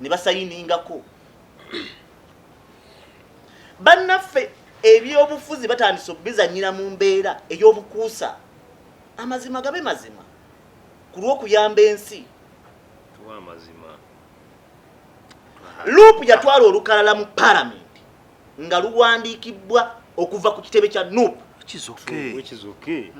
Ne basayiningako. Bannaffe ebyobufuzi batandise okubizanyira mu mbeera ey'obukuusa. Amazima gabe mazima ku lw'okuyamba ensi. Tuwa amazima. LOP yatwala olukalala mu Palamenti nga luwandiikibwa okuva ku kitebe kya NUP. Which is okay. Which is okay.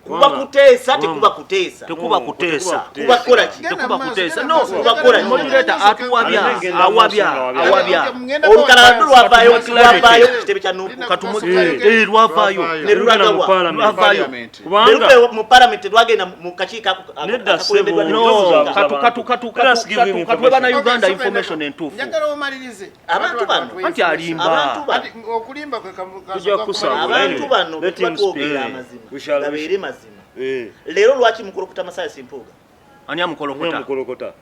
Kuba kuteesa, tekuba kuteesa? Tekuba kuteesa. Kuba kukola ki? Tekuba kuteesa. Kuba No, kukola ki? moderator atuwabya, awabya, awabya. Olukalala lwo lwavaayo. Katumu clarity. Lwavaayo ku kitebe kya NUP. Katumu eh, lwavaayo. Ne lulaga mu wa? Parliament. Lwavaayo. Kubanga Ne mu Palamenti, lwagenda mu kakiiko Nedda, akakulemberwa ssebo. No, ne katu katu katu Let us katu give him katu katuwe bana information. Uganda information entuufu. Njagala omalirize. Abantu bano. Anti alimba. Abantu bano. Anti okulimba kwe Tujja kusaba. Abantu bano Let bwe him tuba twogera speak. amazima, We shall- gabeere mazima. Eh. Leero lwaki mukulukuta Mathias Mpuuga? Ani amukolokota? Mukolokota.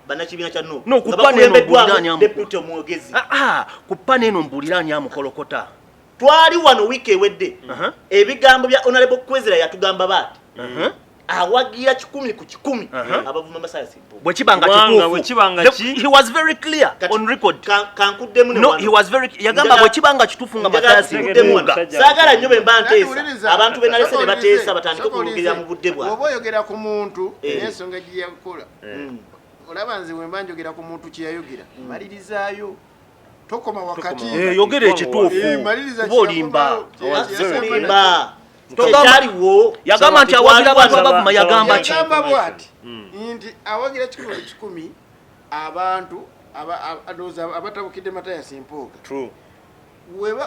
Bannakibiina kya NUP No, nga ku panel eno bakulembeddwamu mbuulira ani amu- deputy omwogezi. Ah, ah, ku panel eno mbuulira ani amukolokota. Twali wano wiiki ewedde, ebigambo bya Honorable Kwezera yatugamba baati awagira 100% abavuma Mathias Mpuuga. Bwe kiba nga Kubanga kituufu. bwe kiba nga He was very clear Kati- on record. Kankuddemu ne No, wano. he was very, yagamba Njagala- bwe kiba nga kituufu nga Njagala Mathias nkuddemu wano. Mpuuga. Saagala nnyo bwe mba Anti nteesa wuliriza. abantu be nalese ne Sooka bateesa owulirize. batandike Sooka okulugirira owulirize. mu budde bwabwe. Bw'oba oyogera ku muntu n'ensonga gye yakola, olaba nze bwe mba njogera ku muntu kye yayogera, malirizaayo, tokoma wakati. Eh, yogera ekituufu. Eh, maliriza. Kuba olimba. Sikulimba. Togamba- Tekyaliwo. Yagamba nti awagira abantu Saba- abavuma, yagamba ki? Yagamba bw'ati nti awagira 100% abantu ndowooza abatabukidde Mathias Mpuuga. True.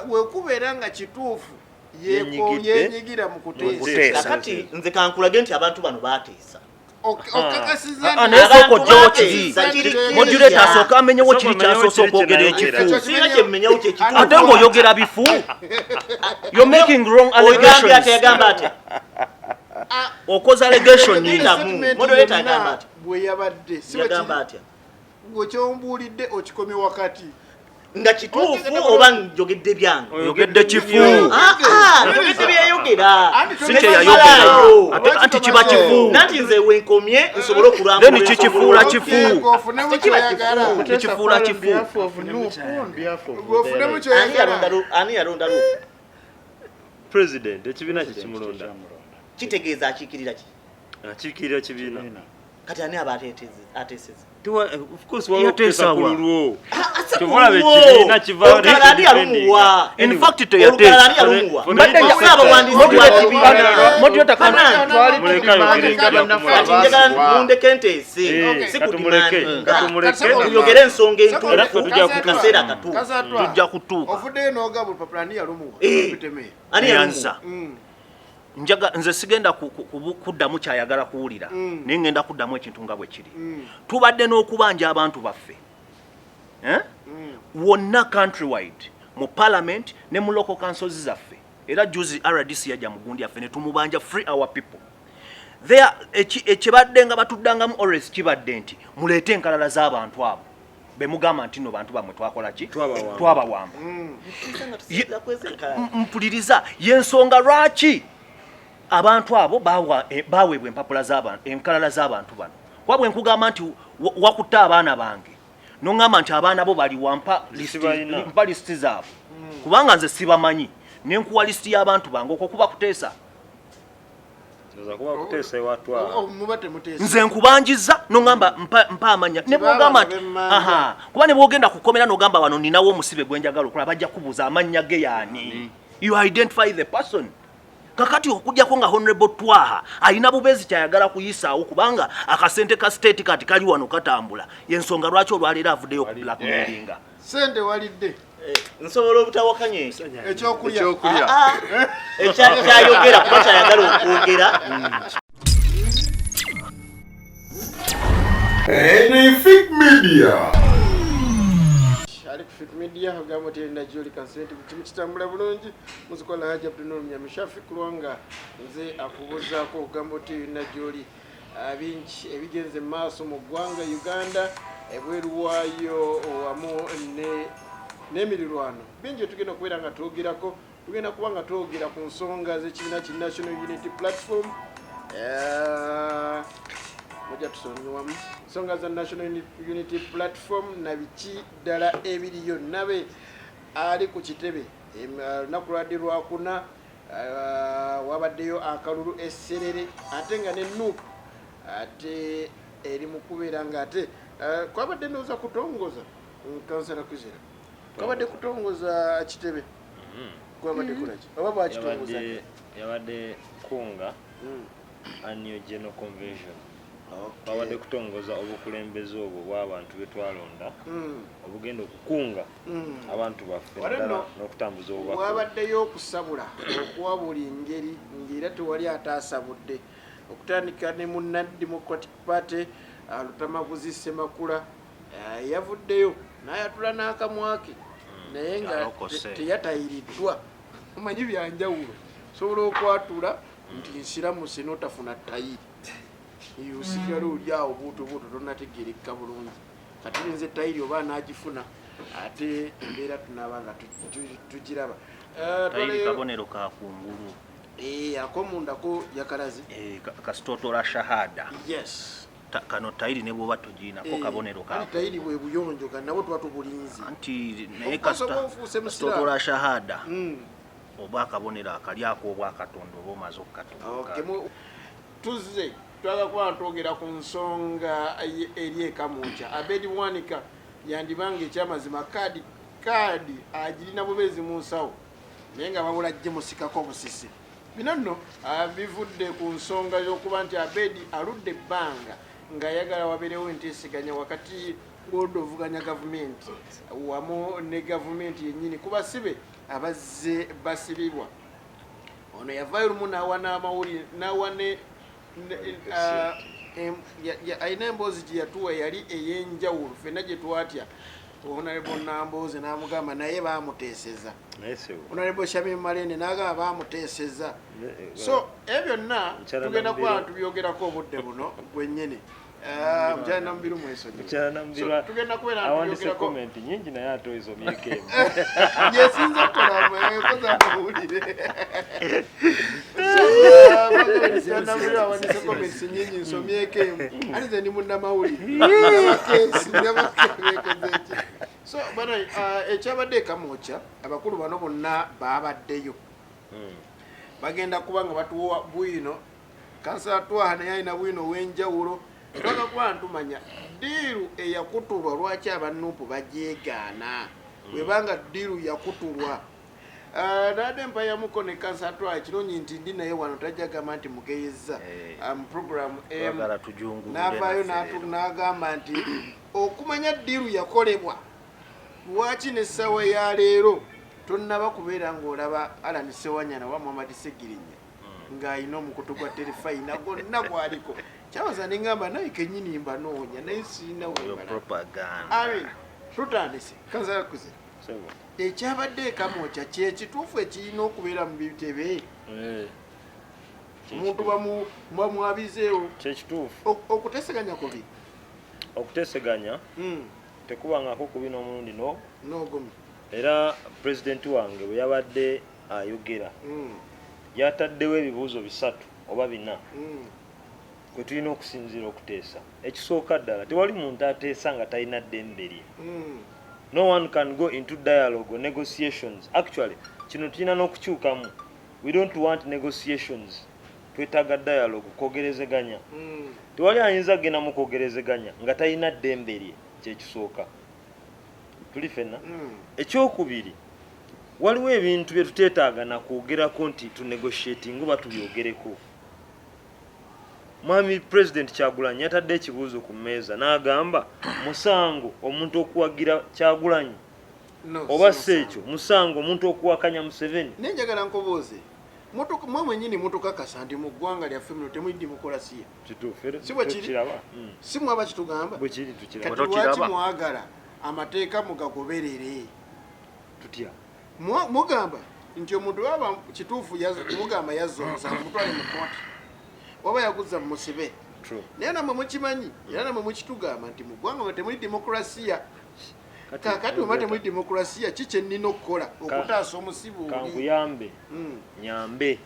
Wekubeera nga kituufu Yenyigidde. yenyigira mu kuteesa. Kuteesa. Kakati nze kankulage nti abantu bano bateesa. Okakasiza Ah, nti- naye sooka Abantu ojjewo kiri. bateesa, kiri Moderator clear. asooka amenyewo Sooka kiri omenyewo kyasoose kiri okwogera kye nayogera. ekifu. Sirina kye mmenyewo kye Ate ng'oyogera bifu. You're making wrong Ogambye ate allegations. yagamba ati Okoze allegation. Linda. Statement Moderator yonna agamba atya? bwe yabadde si bwe Yagamba kiri. atya? Gwe kyombuulidde okikomye wakati. Nga kituufu oba njogedde byange? Oyogedde kifu. Ah, ah, njogedde byeyogera. Anti Si kye yayogera. Malaayo. Ate anti kiba kifu. Nanti nze wenkomye nsobole okulambula. Then kikifuula kifu. Gwe ofunemu Tekiba kyoyagala. kifu. Tekifuula On kifu. behalf of NUP, on behalf of Gwe ofunemu Ani kyoyagala. ani yalonda LOP? President ekibiina kye kimulonda. Kitegeeza akiikirira ki? Akiikirira kibiina. Kati ani aba ateeseza? Of course waliwo Yateesa okuteesa ku wa? lulwo. Ase Kyova olaba ku lulwo. ekibiina kiva Olukalala ani yalumuwa? In fact Olukalala teyateesa. ani yalumuwa? Mbadde Wabula abawandiisi Moderator- ba kibiina. Moderator Banange, Muleke ayogere, Twali nja kati kumulaba. njagala mundeke nteese. Eh, Si katumuleke, kudimandinga. katumuleke. Tuyogere ensonga Era ffe entuufu tujja mu kutuuka. kaseera akatuufu. Kasatwa. Tujja kutuuka. Ovuddeyo n'ogaba olupapula ani yalumuwa? Eh. Biteme. Ani yalumuwa? Yanza. Njaga nze sigenda kuddamu kyayagala kuwulira, naye ngenda kuddamu ekintu nga bwe kiri. Tubadde n'okubanja abantu baffe, eh? Wonna countrywide mu parliament ne mu local councils zaffe. Era juzi RDC yajja mu gundi yaffe ne tumubanja free our people there. Ekibadde nga batuddangamu always kibadde nti muleete enkalala z'abantu abo bemugamba nti no bantu bammwe twakola ki? Twabawamba. Twabawamba. Nga tusinzira kweza enkalala. Mpuliriza, yensonga lwaki abantu abo baweebwa empapula z'abantu, enkalala z'abantu bano. Kuba bwe nkugamba nti wakutte abaana bange, noŋŋamba nti abaana bo bali wampa Sibalina. mpa lisiti zaabwe, kubanga nze sibamanyi, ne nkuwa lisiti y'abantu bange, okwo kuba kuteesa. Ndowooza kuba kuteesa ewatwala. Muba temuteesa. Nze nkubanjiza noŋŋamba mpa amanya ne bwogamba nti bemmanja. aha, kuba ne bwogenda kukomera n'ogamba wano ninawo omusibe gwe njagala okulaba, bajja kubuuza amannya ge yaani. You identify the person. Kakati okugjako nga Honorable Twaha alina bubeezi kyayagala kuyisaawo, kubanga akasente ka state kati kali wano katambula, yensonga lwaki olwaleero avuddeyo ku blackmailinga. Sente walidde. Eh, nsobola obutawakanya ekyo. Ekyokulya. Ekyokulya. Ah, ah. Kyayogera kuba kyayagala okwogera. Anything Media. Ali ku Fit Media, ogamba oti erina gyoli kansenti kimu kitambula bulungi. Muzikola Haji Abdunur Mnyamishafi kulwanga nze akubuzaako ogamba oti erina gyoli. Bingi ebigenze mu maaso mu ggwanga Uganda, ebweru waayo wamu n'emirirwano, bingi tugenda okubeera nga twogerako. Tugenda kuba nga twogera ku nsonga z'ekibiina ki National Unity Platform. Mujja tusonyiwamu nsonga za National Unity Platform na biki ddala ebiriyo. Nabe ali ku kitebe olunaku lwadde lwakuna, wabaddeyo akalulu esserere, ate nga ne NUP ate eri mu kubeera nga ate kwabadde ndowooza kutongoza kansala Kwizera, kwabadde kutongoza kitebe, kwabadde kulaki oba bwakitongoza? Yabadde kunga annual general convention. Twabadde kutongoza obukulembeze obwo bw'abantu betwalonda obugenda okukunga abantu baffe Wale ddala nno n'okutambuza obubaka. Wabaddeyo okusabula okuwa buli ngeri, ng'era tewali ataasabudde, okutandika ne munna Democratic Party, Lutamaguzi Ssemakula, yavuddeyo n'ayatula n'akamwa ke, naye nga Alokose. teyatayiriddwa. Omanyi byanjawulo, osobola okwatula nti nsiramuse n'otafuna tayiri, eyo osigala oli awo buuto buuto, tonategerekka bulungi. Kati nze tayiri oba anaagifuna, ate embeera tunaaba nga tugiraba. Tayiri kabonero ka kungulu. Akomundako yakalazi. Kasita otola shahada. Yes. Kano tayiri ne bwoba togiinako kabonero ka Anti tayiri bwe buyonjo, ka nabo tuba tubulinzi. Anti naye Okukosa kasita oba ofuuse kasita musiraamu. otola shahada, oba akabonero akali ak'obwakatonda oba omaze okukatuuka. Okay, tuzze twagala kuba twogera ku nsonga eri ekamwokya. Abedi Bwanika yandibanga ekyamazima kaadi agirina bubeezi mu nsawo, naye nga babula gimusikako obusisi. Bino nno bivudde ku nsonga y'okuba nti Abedi aludde ebbanga ng'ayagala wabeerewo enteeseganya wakati w'oludda ovuganya gavumenti wamu ne gavumenti yennyini ku basibe abazze basibibwa. Ono yavaayo lumu n'awa n'amawulire, n'awa ne alina emboozi gye yatuwa yali ey'enjawulo ffenna gye twatya. Honorable Nambooze n'amugamba naye baamuteeseza. Naye sebo. Honorable Shamim Malende n'agamba baamuteeseza. So ebyo byonna Mukyala tugenda kuba Namubiru. tubyogerako obudde buno bwennyini. Mukyala Namubiru mwesonyiwe. Mukyala Namubiru So, tugenda kubeera awandise tubyogerako. comment nyingi, naye ate oyisomyeko emu. Yesinza okukola ekoza amawulire. Namubiru awandise comments nyingi, nsomyeko emu. Ate nze ndi munnamawulire, ndaba case, ndaba bekoze ki. So bana, ekyabadde ekamwokya, abakulu bano bonna babaddeyo, bagenda kuba nga batuwa bwino. Kansala Twaha naye alina bwino ow'enjawulo. Twaga kuba ntumanya deal eyakutulwa, lwaki abanuupu bagyegaana bwebanga deal yakutulwa. Nadde mpayamuko ne kansala Twaha, ekirungi nti ndi naye wano, tajja gamba nti mugeyeza mu program emu. Twagala tujungulule N'avaayo naffe leero. n'agamba nti okumanya deal yakolebwa, lwaki n'essaawa ya leero tonnaba kubeera ng'olaba Alan Sewanyana oba Muhammad Segirinya ng'alina omukutu gwa terefayina gwonna gwaliko. Kyabaza neŋŋamba naye kennyini mbanoonya, naye sirina Oyo wembala. propaganda. Amin, tutandise. Kansala Kuze, Sebo. ekyabadde ekamwokya kyekituufu ekirina okubeera mu bitebe? Omuntu bamwabizeewo. Kyekituufu. Okuteeseganya kubi? Okuteeseganya tekubangako kubi n'omulundi no N'ogumu. Era pulezidenti wange bwe yabadde ayogera, yataddewo ebibuuzo bisatu oba bina kwe tulina okusinziira okuteesa. Ekisooka ddala, tewali muntu ateesa nga talina ddembe lye. No one can go into dialogue or negotiations. Actually, kino tulina n'okukyukamu. We don't want negotiations, twetaaga dialogue, kwogerezeganya. Tewali ayinza kugenda mu kwogerezeganya nga talina ddembe lye. Kyekisooka, tuli fenna. Ekyokubiri, waliwo ebintu bye tuteetaaga nakwogerako nti tunegotiating oba tubyogereko. Mwami President Kyagulanyi yatadde ekibuuzo ku mmeeza n'agamba, musango omuntu okuwagira Kyagulanyi No, oba si si ekyo musango omuntu okuwakanya Museveni? Naye njagala nkubuuze, mwe mwennyini mutukakasa nti mu ggwanga lyaffe muno temuli demokulasiya? Kituufu era. Si bwe kiri? Tukiraba. Si mwaba kitugamba? Bwe kiri, tukiraba. Kati Tokiraba. lwaki mwagala amateeka mugagoberere? Tutya? Mugamba nti omuntu waba kituufu mugamba yazza omusango, mutwale mu kooti, waba yaguzza mumusibe. True. Naye namwe mukimanyi era namwe mukitugamba nti mu ggwanga mwe temuli demokulasiya. Kati- Kakati oba temuli demokulasiya, ki kye nnina okukola okutaasa omusibe oli? Kankuyambe. Nyambe.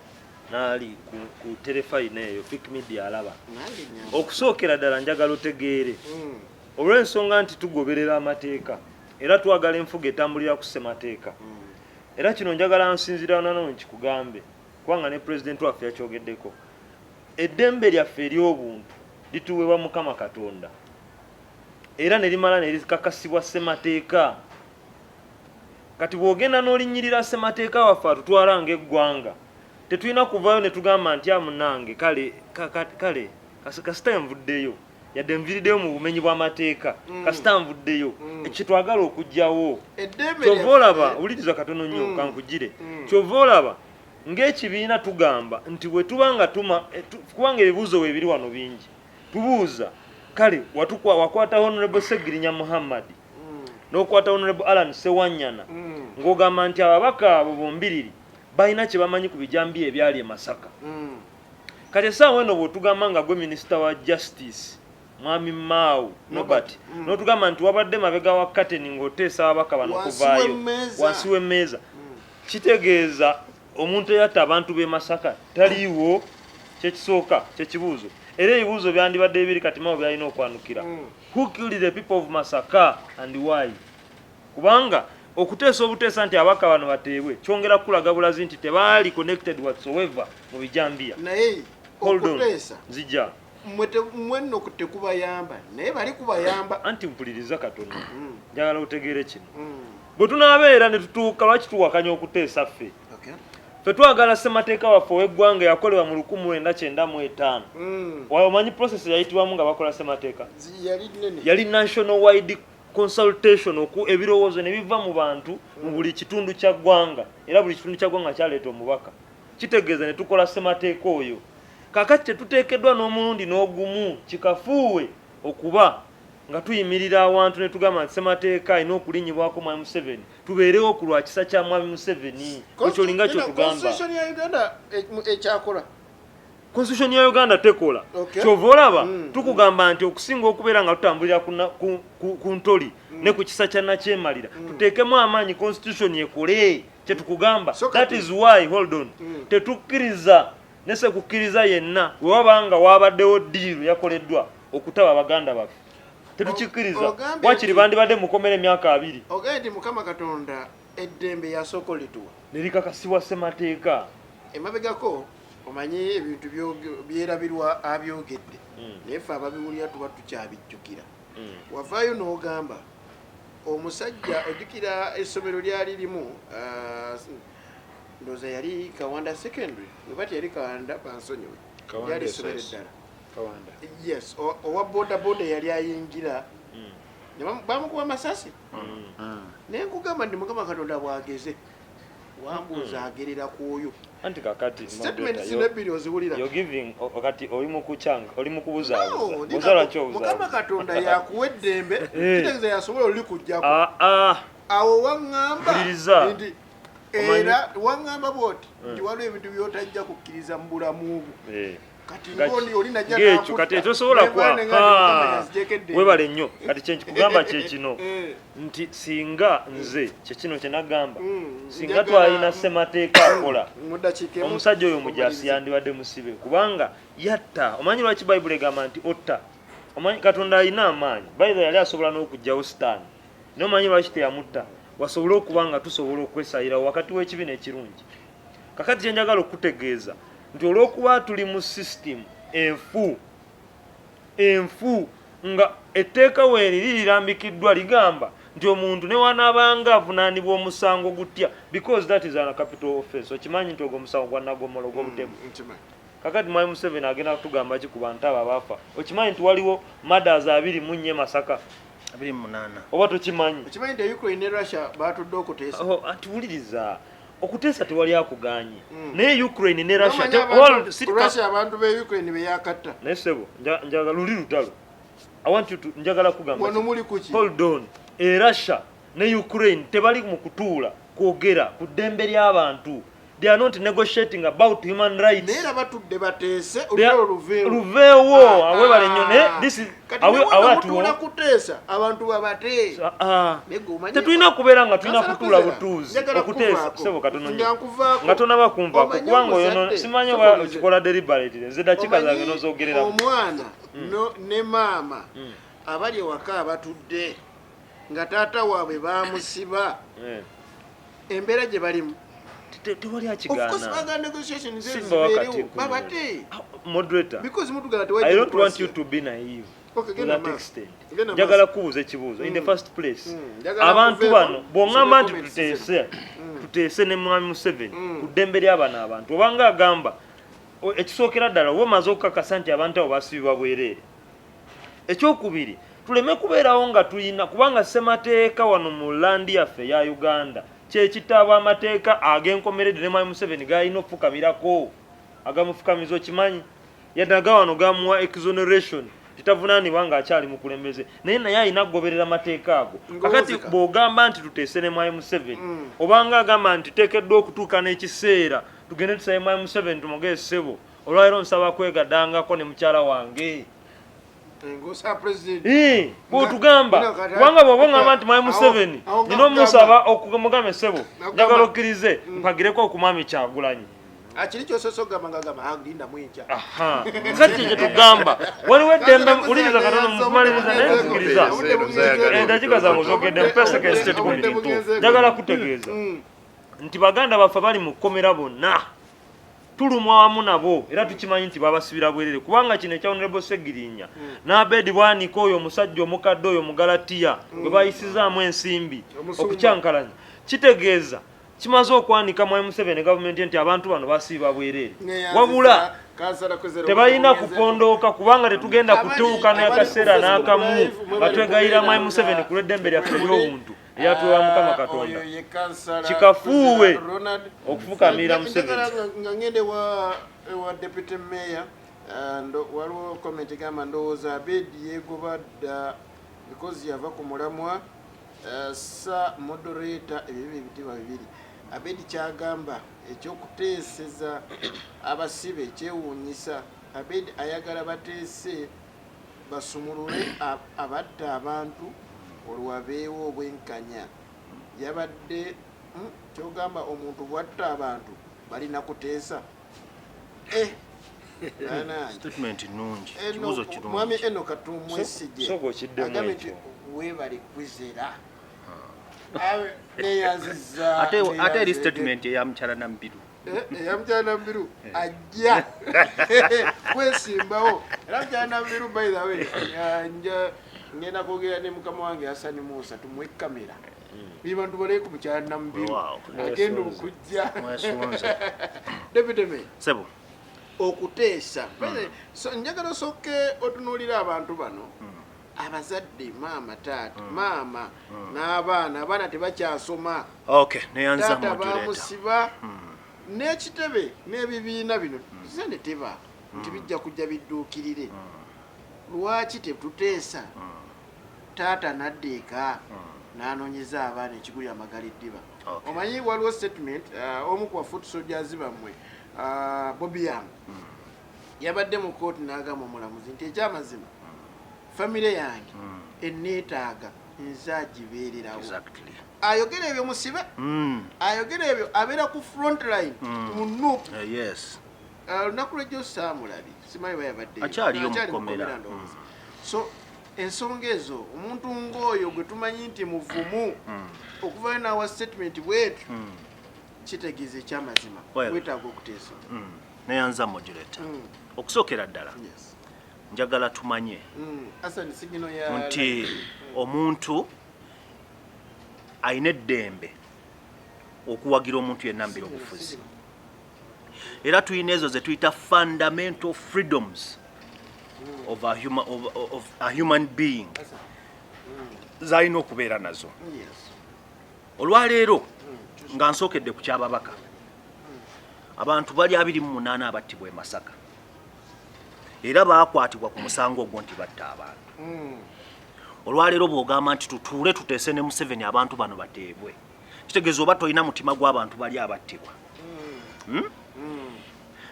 N'ali ku terefayina eyo Fik Media alaba. Nange nyamba. Okusookera ddala njagala otegeere olw'ensonga nti tugoberera amateeka era twagala enfuga etambulira ku ssemateeka. Era kino njagala nsinziira nano nkikugambe, kubanga ne pulezidenti waffe yakyogeddeko. Eddembe lyaffe ery'obuntu lituweebwa Mukama Katonda era ne limala ne likakasibwa ssemateeka. Kati bw'ogenda n'olinnyirira ssemateeka waffe atutwala ng'eggwanga, tetulina kuvaayo ne tugamba nti amunange kale kale kasita nvuddeyo, yadde nviiriddeyo mu bumenyi bw'amateeka, kasita nvuddeyo. Ekyo kye twagala okuggyawo. Eddembe Kyova olaba, lyaffe wuliriza katono nnyo, kankugire. Kyova olaba ng'ekibiina tugamba nti bwe tuba nga tuma, kubanga ebibuuzo weebiri wano bingi, tubuuza kale wakwata Honorable Ssegirinya Muhammad n'okwata Honorable Allan Ssewanyana, ng'ogamba nti ababaka abo bombiriri balina kye bamanyi ku bijambiya ebyali e Masaka. Kati essaawa eno bw'otugamba nga gwe minisita wa Justice Mwami Mao Norbert, n'otugamba nti wabadde mabega wa curtain ng'oteesa ababaka bano Wansi okuvaayo w'emmeeza. wansi w'emmeeza, kitegeeza omuntu eyatta abantu b'e Masaka taliiwo. Kyekisooka kyekibuuzo, era ebibuuzo byandibadde bibiri kati Mao byalina okwanukira. Who killed the people of Masaka and why? Kubanga okuteesa obuteesa nti ababaka bano bateebwe kyongera kulaga bulazi nti tebaali connected whatsoever mu bijambiya. Naye Hold on. okuteesa Nzija. Mmwe nno tekubayamba, naye bali kubayamba. Anti mpuliriza katono, njagala otegeere kino. Bwe tunaabeera ne tutuuka, lwaki tuwakanya okuteesa ffe? Ffe twagala ssemateeka waffe ow'eggwanga eyakolebwa mu 1995. Omanyi process eyayitibwamu nga bakola ssemateeka? Yali nnene. Yali national wide consultation, ebirowoozo ne biva mu bantu mu buli kitundu kya ggwanga, era buli kitundu kya ggwanga kyaleeta omubaka. Kitegeeza ne tukola ssemateeka oyo. Kaakati tetuteekeddwa n'omulundi n'ogumu kikafuuwe okuba nga tuyimirira awantu ne tugamba nti ssemateeka alina okulinnyibwako Mwami Museveni, tubeerewo ku lwa kisa kya Mwami Museveni. Ekyo olinga ky'otugamba. Constitution ya Uganda ekyakola. Constitution ya Uganda tekola. Kyova olaba tukugamba nti okusinga okubeera nga tutambulira ku ntoli ne ku kisa kya nakyemalira, tuteekemu amaanyi constitution ekole. Kyetukugamba. So That kati is why, hold on, tetukkiriza ne sekukkiriza yenna bwe waba nga wabaddewo deal yakoleddwa okutaba baganda baffe, tetukikkiriza. Ogambye Wakiri bandibadde mukomera emyaka 20. Ogambye nti Mukama Katonda eddembe yasooka olituwa ne likakasibwa ssemateeka. Emabegako omanyi ebintu byerabirwa abyogedde, naye ffe ababiwulira tuba tukyabijjukira. Wavaayo n'ogamba omusajja, ojjukira essomero lyali limu, ndowooza yali Kawanda Secondary, weba teyali Kawanda bansonyiwe, Kawanda lyali essomero SS. eddala. Kawanda. Yes, owa boda boda yali ayingira ne bamukuba masasi. Naye nkugamba nti Mukama Katonda bwageze wambuuza agerera ku oyo. Anti kakati Statement zino ebbiri oziwulira. You're giving kati oli mu kukyanga, oli mu kubuzaabuza. No, Buza lwaki Mukama obuzaabuza? Katonda yakuwa eddembe, kitegeeza yasobola olikugjako. Awo waŋŋamba Wuliriza. nti era waŋŋamba bw'oti nti waliwo ebintu by'otajja kukkiriza mu bulamu bwo. Kati ng'oli oli najja Ng'ekyo, n'akutta. kati etosobola Nevayo ne ngamba nti Mukama yanzijeko eddembe. Webale nnyo. Kati kyenkikugamba kye kino nti singa nze kyekino kye nagamba, singa twalina ssemateeka akola, Mu ddakiika emu omusajja oyo mujaasi omalirize. yandibadde musibe, kubanga yatta. Omanyi lwaki Bayibuli egamba nti otta? Omanyi Katonda alina amaanyi, bayibuli yali asobola n'okuggyawo Sitaani, naye omanyi lwaki teyamutta? Wasobole okuba nga tusobola okwesayirawo wakati w'ekibi n'ekirungi. Kakati kye njagala okutegeeza nti olw'okuba tuli mu system enfu enfu, nga etteeka weeriri lirambikiddwa ligamba nti omuntu ne wanaabanga avunaanibwa omusango gutya, because that is a capital offense, okimanyi nti ogwo omusango gwa naggomola ogw'obutemu. Nkimanyi. Kakati Mwami Museveni agenda kutugamba ki ku bantu abo abaafa? Okimanyi nti waliwo murders 24 Masaka? 28. Oba tokimanyi? Okimanyi nti Ukraine ne Russia batudde okuteesa? Oh, anti wuliriza, okuteesa tewali akuganye, naye Ukraine ne Russia Omanyi abantu- all Russia abantu be Ukraine beyakatta. Naye sebo, njagala luli lutalo. I want you to, njagala kugamba Wano ki? muli kuki? Hold on. E Russia ne Ukraine tebali mu kutuula kwogera ku ddembe ly'abantu. They are not negotiating about human rights. Naye era batudde bateese olutalo luveewo. Luveewo, awebale nnyo naye this is Kati ne wano mutuula kuteesa abantu babate. Tetulina kubeera nga tulina kutuula butuuzi okuteesa sebo katono nnyo nga tonaba kunvaako kubanga oyo simanyi oba okikola deliberately nze dakiika zange nozogereramu. Omwana ne maama abali ewaka abatudde nga taata waabwe baamusiba embeera gye balimu tewali akigaana. Moderator, I don't want you to be naive to that extent. Njagala kubuuza ekibuuzo in the first place. Abantu bano bw'oŋŋamba nti tuteese tuteese ne Mwami Museveni ku ddembe ly'abano abantu obanga agamba ekisookera ddala oba omaze okukakasa nti abantu abo basibibwa bwereere. Ekyokubiri tuleme kubeerawo nga tulina kubanga ssemateeka wano mu land yaffe eya Uganda kyekitabo amateeka ag'enkomeredde ne Mwami Museveni g'alina okufukamirako agamufukamiza okimanyi yadde wano gamuwa exoneration titavunaanibwa ng'akyali mukulembeze naye naye alina kugoberera mateeka ago. Kakati bw'ogamba nti tuteese ne Mwami Museveni obanga agamba nti tuteekeddwa okutuuka n'ekiseera tugende tusabe Mwami Museveni tumugee ssebo olwaleero nsaba kwegadangako ne mukyala wange. Bwotugamba kubanga bw'oba oŋŋamba nti Mwami Museveni nina omusaba okumugambe ssebo njagala okkirize mpagireko ku Mwami Kyagulanyi. Akiri kyosoose okugamba nga agamba linda mwenkya. Kati kye tugamba waliwo eddembe wuliriza katono mukumaliriza naye nzikiriza eddakiika zange ozogedde mpe seconds 10 njagala kutegeeza nti baganda baffe bali mu kkomera bonna tulumwa wamu nabo era tukimanyi nti babasibira bwerere kubanga kino ekya Honorable Ssegirinya n'Abedi Bwanika oyo omusajja omukadde oyo Mugalatiya gwe bayisizaamu ensimbi okukyankalanya kitegeeza kimaze okwanika Mwami Museveni gavumenti nti abantu bano basiiba bwerere wabula tebalina kupondooka kubanga tetugenda kutuuka n'akaseera n'akamu nga twegayirira Mwami Museveni ku lw'eddembe lyaffe ery'obuntu eryatuweebwa Mukama Katonda. Kikafuuwe okufukamira Museveni. Nga ngende wa Deputy Mayor, waliwo comment egamba ndowooza Abedi yeegoba dda because yava ku mulamwa sa moderator ebibi ebitiibwa bibiri. Abedi kyagamba ekyokuteeseza abasibe kyewuunyisa. Abedi ayagala bateese basumulule abatta abantu olwabeewo obwenkanya. Yabadde kyogamba omuntu bwatta abantu balina kuteesa. Statement nnungi, kibuuzo kirungi. Mwami Eno Katumwesigye agambye nti weebale kwizera. Ate eri statement eya mukyala Nambiru. Eya mukyala Nambiru ajja kwesimbawo. Era mukyala Nambiru by the way ngenda kwogera ne mukama wange Hassan Musa tumuwe kamera. Bantu balabe ku mukyala Nambiru agenda okujja. Deputy Mayor. Sebo. Okuteesa. So njagala osooke otunuulire abantu bano. Abazadde maama taata maama n'abaana abaana tebakyasoma. Okay, neyanza taata bamusiba n'ekitebe n'ebibiina bino zene teba nti bijja kujja bidduukirire. Lwaki tetuteesa taata n'adda eka n'anoonyeza abaana ekiguli amagala eddiba. Omanyi waliwo statement omu ku foot soldiers bammwe Bobi Young yabadde mu kooti n'agamba omulamuzi nti ekyamazima famire yange enneetaaga nze agibeererawo. Ayogera ebyo musibe, ayogera ebyo abeera ku front line mu NUP. Olunaku lw'ejjo saamulabi simanyi oba yabaddeyo. Akyaliyo mu kkomera. So ensonga ezo omuntu ng'oyo gwe tumanyi nti muvumu okuvayo n'awa statement bwetyo kitegeeza ekyamazima weetaaga okuteesa. Neyanza moderator. Okusookera ddala njagala tumanye nti omuntu alina eddembe okuwagira omuntu yenna mu byobufuzi. Era tulina ezo ze tuyita fundamental freedoms of a human being z'alina okubeera nazo. Olwaleero nga nsookedde ku ky'ababaka, abantu bali 28 abattibwa e Masaka era baakwatibwa ku musango ogwo nti batta abantu. Olwaleero bw'ogamba nti tutuule tuteese ne Museveni abantu bano bateebwe, kitegeeza oba tolina mutima gw'abantu bali abattibwa.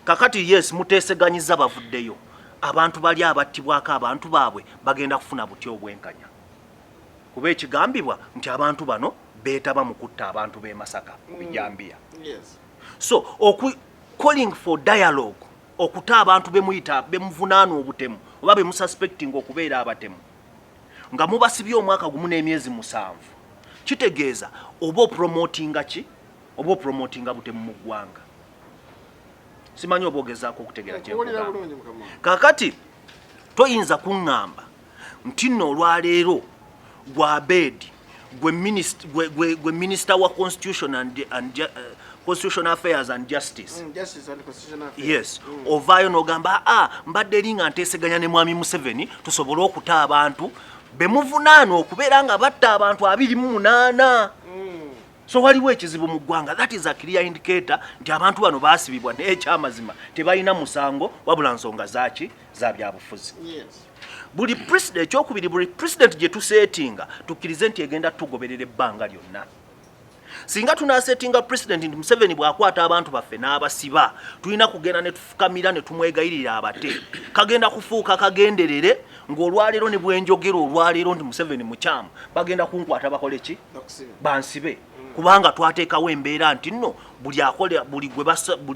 Kakati yes, muteeseganyiza, bavuddeyo. Abantu bali abattibwako abantu baabwe bagenda kufuna butya obwenkanya? Kuba ekigambibwa nti abantu bano beetaba mu kutta abantu b'e Masaka ku bijambiya. So oku calling for dialogue, okuta abantu bemuyita bemuvunaana obutemu oba bemususpecting okubeera abatemu nga mubasibye omwaka gumu n'emyezi 7, kitegeeza oba opromotinga ki? Oba opromotinga butemu mu ggwanga. Simanyi oba ogezaako okutegeera Nkuwulira kyenkugamba. Bulungi, mukama wange. Kakati toyinza kuŋŋamba nti nno olwaleero gwa Abedi gwe minister wa constitution and constitutional affairs and justice. Justice and constitutional affairs. Yes. Ovaayo n'ogamba, aa, mbadde eri nga nteeseganya ne mwami Museveni tusobole okuta abantu bemuvunaana okubeera nga batta abantu 28. So waliwo ekizibu mu ggwanga. That is a clear indicator nti abantu bano baasibibwa, naye ekyamazima tebalina musango, wabula nsonga zaki? Za byabufuzi. Buli president, ekyokubiri, buli president gye tuseetinga, tukkirize nti egenda tugoberera ebbanga lyonna. Singa tunasetinga president nti Museveni bw'akwata abantu baffe n'abasiba, tulina kugenda ne tufukamira ne tumwegayirira abate, kagenda kufuuka kagenderere ng'olwaleero ne bwenjogera olwaleero nti Museveni mukyamu, bagenda kunkwata bakole ki? Bakusibe. Bansibe, kubanga twateekawo embeera nti nno buli akola, buli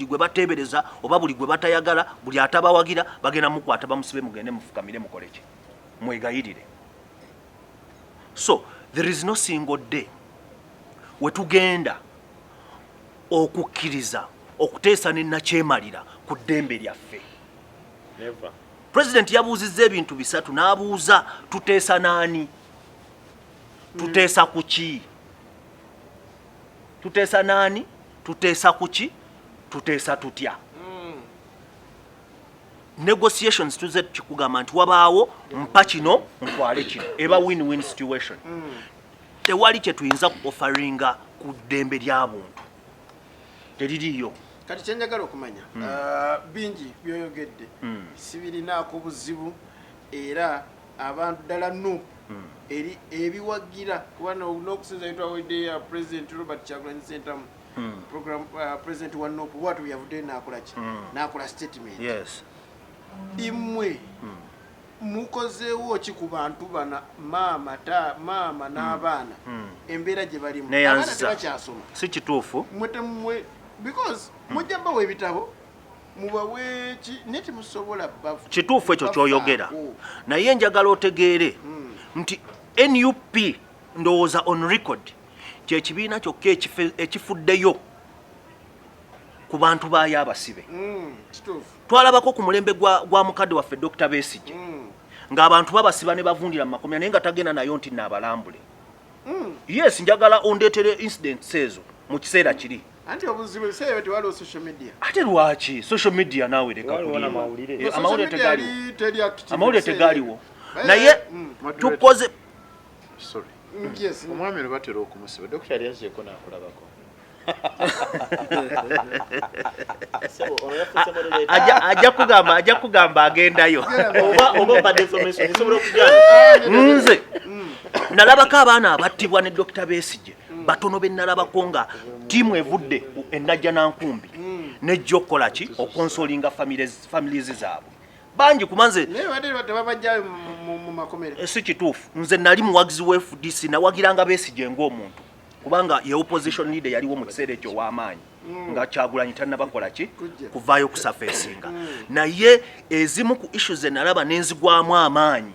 gwe bateebereza oba buli gwe batayagala, buli atabawagira, bagenda mukwata bamusibe, mugende mufukamire mukole ki? Mwegayirire. So there is no single day wetugenda okukkiriza okuteesa ne nakyemalira ku ddembe lyaffe. Never. President yabuuzizza ebintu bisatu. N'abuuza, tuteesa naani? Tuteesa ku ki? Tuteesa naani? Tuteesa ku ki? Tuteesa tutya? Negotiations tuze kikugamba nti wabaawo mpa kino ntwale kino, eba win-win situation. Tewali kye tuyinza ku offeringa ku ddembe lya buntu, teririiyo. Kati kyenjagala okumanya, bingi byoyogedde, sibirinaako buzibu, era abantu ddala NUP eri ebiwagira, kuba n'okusinza bitwawedde ya President Robert Kyagulanyi Ssentamu, program president wa NUP, bwatu yavuddeyo n'akola ki? N'akola statement. Imwe mukozeewo ki ku bantu bana, maama ta maama n'abaana, embeera gye balimu? Abaana Neyanziza. tebakyasoma. Si kituufu. Mwe temumwe, because mujja bawa ebitabo, mubawe ki, naye temusobola Kituufu ekyo kyoyogera, bafaako. naye njagala otegeere nti NUP, ndowooza on record, kyekibiina kyokka ekifuddeyo ku bantu baayo abasibe. Kituufu. Twalabako ku mulembe gwa mukadde waffe Dr Besigye, ng'abantu babasiba ne bavundira mu makomera, naye nga tagenda nayo nti naabalambule. Yes, njagala ondeetere incidents ezo mu kiseera kiri. Anti obuzibu ebiseera ebyo tewaliwo social media. Ate lwaki social media? Naawe leka Waliwo kulimba. n'amawulire. Eh, Social amawulire media tegaliwo. yali teri active Amawulire ebiseera tegaliwo. ebyo. Naye tukoze Sorry. Yes. Omwami ono batera okumusiba, dokita yali azzeeko n'akulabako. Sebo, ono yafuuse moderator. Ajja kugamba agendayo. Oba obadde information nsobola okujana. Nze nalabako abaana abattibwa ne Dr Besigye batono be nalabako nga ttiimu evudde enajja nankumbi nejja okukola ki? Okonsolinga families zaabwe. Bangi kuba nze Naye badde tebabajjayo mu makomera. Eh, si kituufu. Nze nali muwagizi wa FDC, nawagiranga Besigye ng'omuntu, kubanga ye opposition leader yaliwo mu kiseera ekyo ow'amaanyi nga Kyagulanyi tannabakola ki? Kujja. Kuvaayo kusafeesinga. Naye ezimu ku issues ze nalaba nenzigwamu amaanyi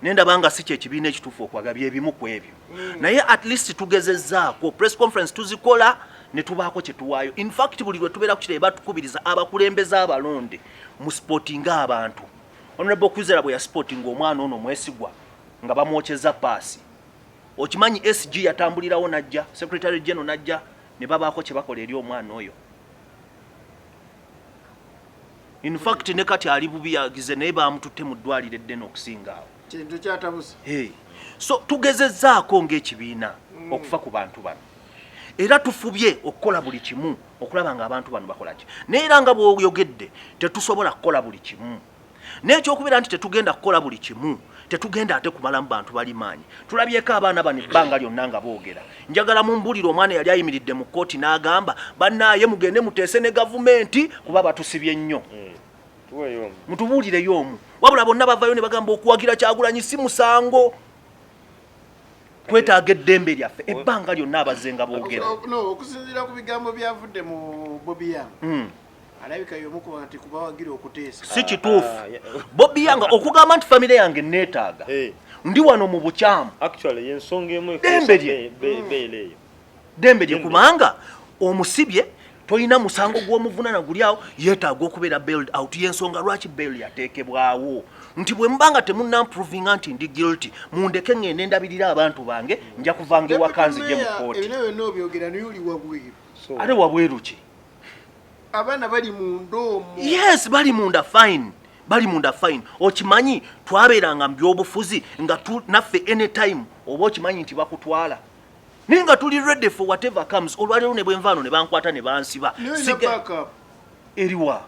nendaba nga si kyekibiina ekituufu okwaga byebimu ku ebyo. Naye at least tugezezzaako, press conference tuzikola ne tubaako kye tuwaayo. In fact, buli lwe tubeera ku kirebe batukubiriza abakulembeze abalonde mu supportinga abantu. Honorable Kwizera bwe yasupportinga omwana ono Mwesigwa nga bamwokyeza paasi, okimanyi SG yatambulirawo najja, secretary general najja ne babaako kye bakola eri omwana oyo. In fact, ne kati ali bubi, yagize, naye bamututte mu ddwaliro eddene okusinga awo. Kintu kyatabuse. Hey. So tugezezzaako ng'ekibiina okufa ku bantu bano, era tufubye okukola buli kimu okulaba nga abantu bano bakola ki. Naye era nga bw'oyogedde, tetusobola kukola buli kimu. Naye ekyokubeera nti tetugenda kukola buli kimu Tetugenda ate kumalamu bantu bali maanyi. Tulabyeko abaana bano ebbanga lyonna nga boogera. Njagala mumbuulire omwana yali ayimiridde mu kkooti n'agamba, bannaaye mugende muteese ne gavumenti kuba batusibye nnyo. Mutubuulireyo omu. Wabula bonna bavayo ne bagamba okuwagira Kyagulanyi si musango, twetaaga eddembe lyaffe. Ebbanga lyonna abazze nga boogera. No, okusinziira ku bigambo byavudde mu Bobi Young, alabika y'omu ku bantu kubawagira okuteesa. Si kituufu. Bobi Young okugamba nti famire yange neetaaga, ndi wano mu bukyamu. Actually, yensonga emu. Ddembe lye. Bail eyo. Ddembe lye, kubanga omusibye tolina musango gw'omuvunana guli awo, yeetaaga okubeera bailed out. Yensonga lwaki bail yateekebwawo, nti bwe muba nga temunnamprovinga nti ndi guilty, mundeke ŋŋende ndabirira abantu bange, nja kuvanga ewaka nzije mu kkooti. Ebino byonna obyogera naye oli wabweru. Ate wabweru ki? Abaana bali munda omwo. Yes, bali munda, fine, bali munda, fine. Okimanyi twabeeranga mu byobufuzi nga naffe anytime oba okimanyi nti bakutwala, naye nga tuli ready for whatever comes. Olwaleero ne bwenvaano ne bankwata ne bansiba, Naye olina backup. Eriwa?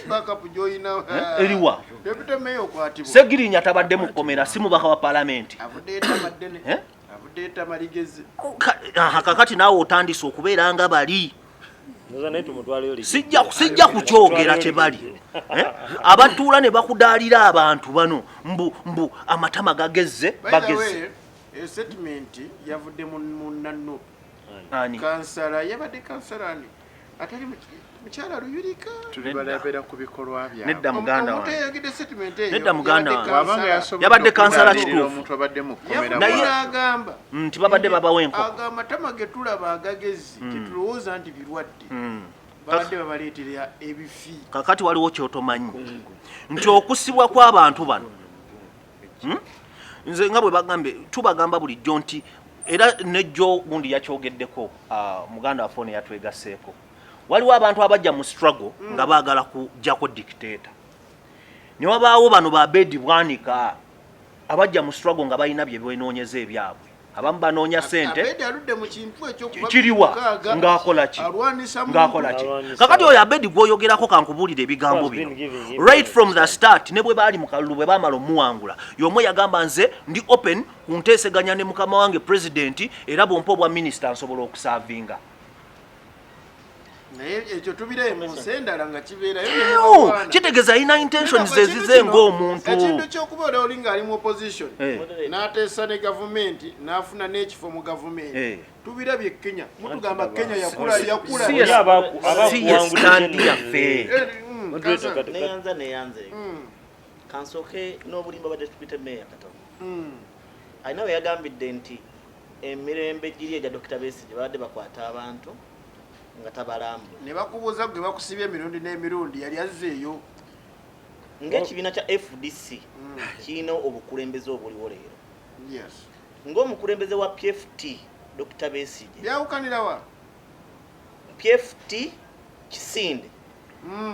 Backup gy'olina. Eh, eriwa? Deputy Mayor okwatibwa. Segirinya tabadde mu kkomera, si mubaka wa palamenti? Avuddeyo tamaddene. Eh? Avuddeyo tamaligezi. Aha, kakati naawe otandise okubeera nga bali. Ndoza naye tumutwaleyo. Sijja kukyogera kye bali. Eh? Abatuula ne bakudaalira abantu bano mbu amatama gagezze. By the Bagezze. way, e statement yavudde mu nanu. Ani? Kansala, yabadde kansala ani atali mukyala Luyirika. Tulibalabira ku bikolwa byabwe. Nedda, muganda Omuntu wange. eyayogedde statement eyo Nedda, muganda yabadde wange. Bw'abanga kansala. yasobodde Yabadde kansala, okudaalirira kituufu. omuntu abadde mu kkomera. Yavudde Naye- n'agamba Nti babadde babawa enkoko. Ago amatama ge tulaba agagezi tetulowooza nti birwadde, babadde babaleetera ebifi. Kakati waliwo kyotomanyi nti okusibwa kw'abantu bano, Nze nga bwe bagambe, tubagamba bulijjo nti era nejjo gundi yakyogeddeko, muganda waffe ono yatwegasseeko, waliwo abantu abajja mu struggle nga baagala kujjako dictator, ne wabaawo bano ba Bedi Bwanika abajja mu struggle nga balina bye benoonyeza ebyabwe. Abamu banoonya sente. Abedi aludde mu kintu ekyokuba Kiriwa? mukaaga, Ng'akola ki? alwanisa muntu. Ng'akola ki? Alwanisa. Kakati oyo Abedi gwoyogerako, kankubuulira ebigambo Has bino. been giving him Right from the start, ne bwe baali mu kalulu, bwe baamala omuwangula, y'omu yagamba, nze ndi open ku nteeseganya ne mukama wange president, era bwompa obwa minisita nsobola okusaavinga. Naye ekyo tubiraye mu nsi endala nga kibeerayo. Eyo, kitegeeza alina intentions ezize ng'omuntu. Ekintu kyokuba oli ng'ali mu opposition n'ateesa ne gavumenti n'afuna n'ekifo mu gavumenti, tubirabye Kenya. Mutugamba Kenya yakula, yakula. Si Oli si ye abakuwangudde. stand yaffe. Moderator, Neyanza, neyanze. Kansooke n'obulimba bwa deputy mayor katono. Alina we yagambidde nti emirembe giri egya Dr. Besigye babadde bakwata abantu nga tabalambula. Ne bakubuuza gwe bakusibye emirundi n'emirundi yali azzeeyo. Ng'ekibiina kya FDC kirina obukulembeze obuliwo leero, ng'omukulembeze wa PFT Dr. Besigye, Byawukanirawa? PFT kisinde.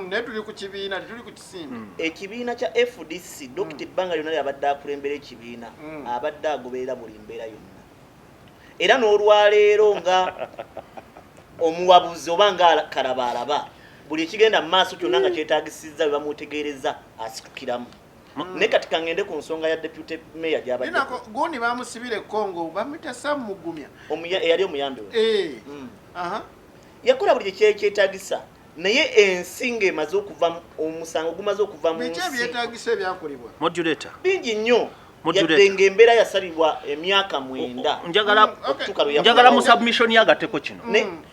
Naye tuli ku kibiina, tetuli ku kisinde. Ekibiina kya FDC, Dr. ebbanga lyonna lyabadde akulembera ekibiina, abadde agoberera buli mbeera yonna, era n'olwaleero nga omuwabuzi oba nga kalabaalaba buli ekigenda mu maaso kyonna nga kyetagisizza bwe bamutegeereza asitukiramu. Naye kati kangende ku nsonga ya deputy mayor gyabadde. Linako gundi bamusibira e Congo, bamuyita Sam Mugumya. Eyali omuyambi we. Aha. Yakola buli kyekyetagisa, naye ensi ng'emaze okuva omusango gumaze okuva mu Biki nsi. ebyetagisa ebyakolebwa? Moderator. Bingi nnyo. Moderator. Yadde ng'embeera yasalibwa emyaka 9 Njagala okutuuka lwe njagala mu yakomawo. submission yagatteko kino.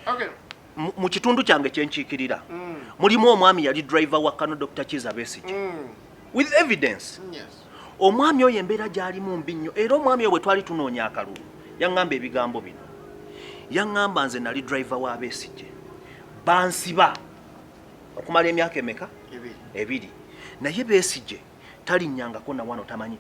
Okay. Mu kitundu kyange kyenkiikirira mulimu omwami yali driver wa kano Dr. Kiza Besigye, with evidence. Omwami oyo embeera gy'alimu mbi nnyo, era omwami oyo bwe twali tunoonya akalulu yaŋŋamba ebigambo bino, yaŋŋamba, nze nali driver wa Besigye, bansiba okumala emyaka emeka? 2. 2, naye Besigye talinnyangako na wano, tamanyi.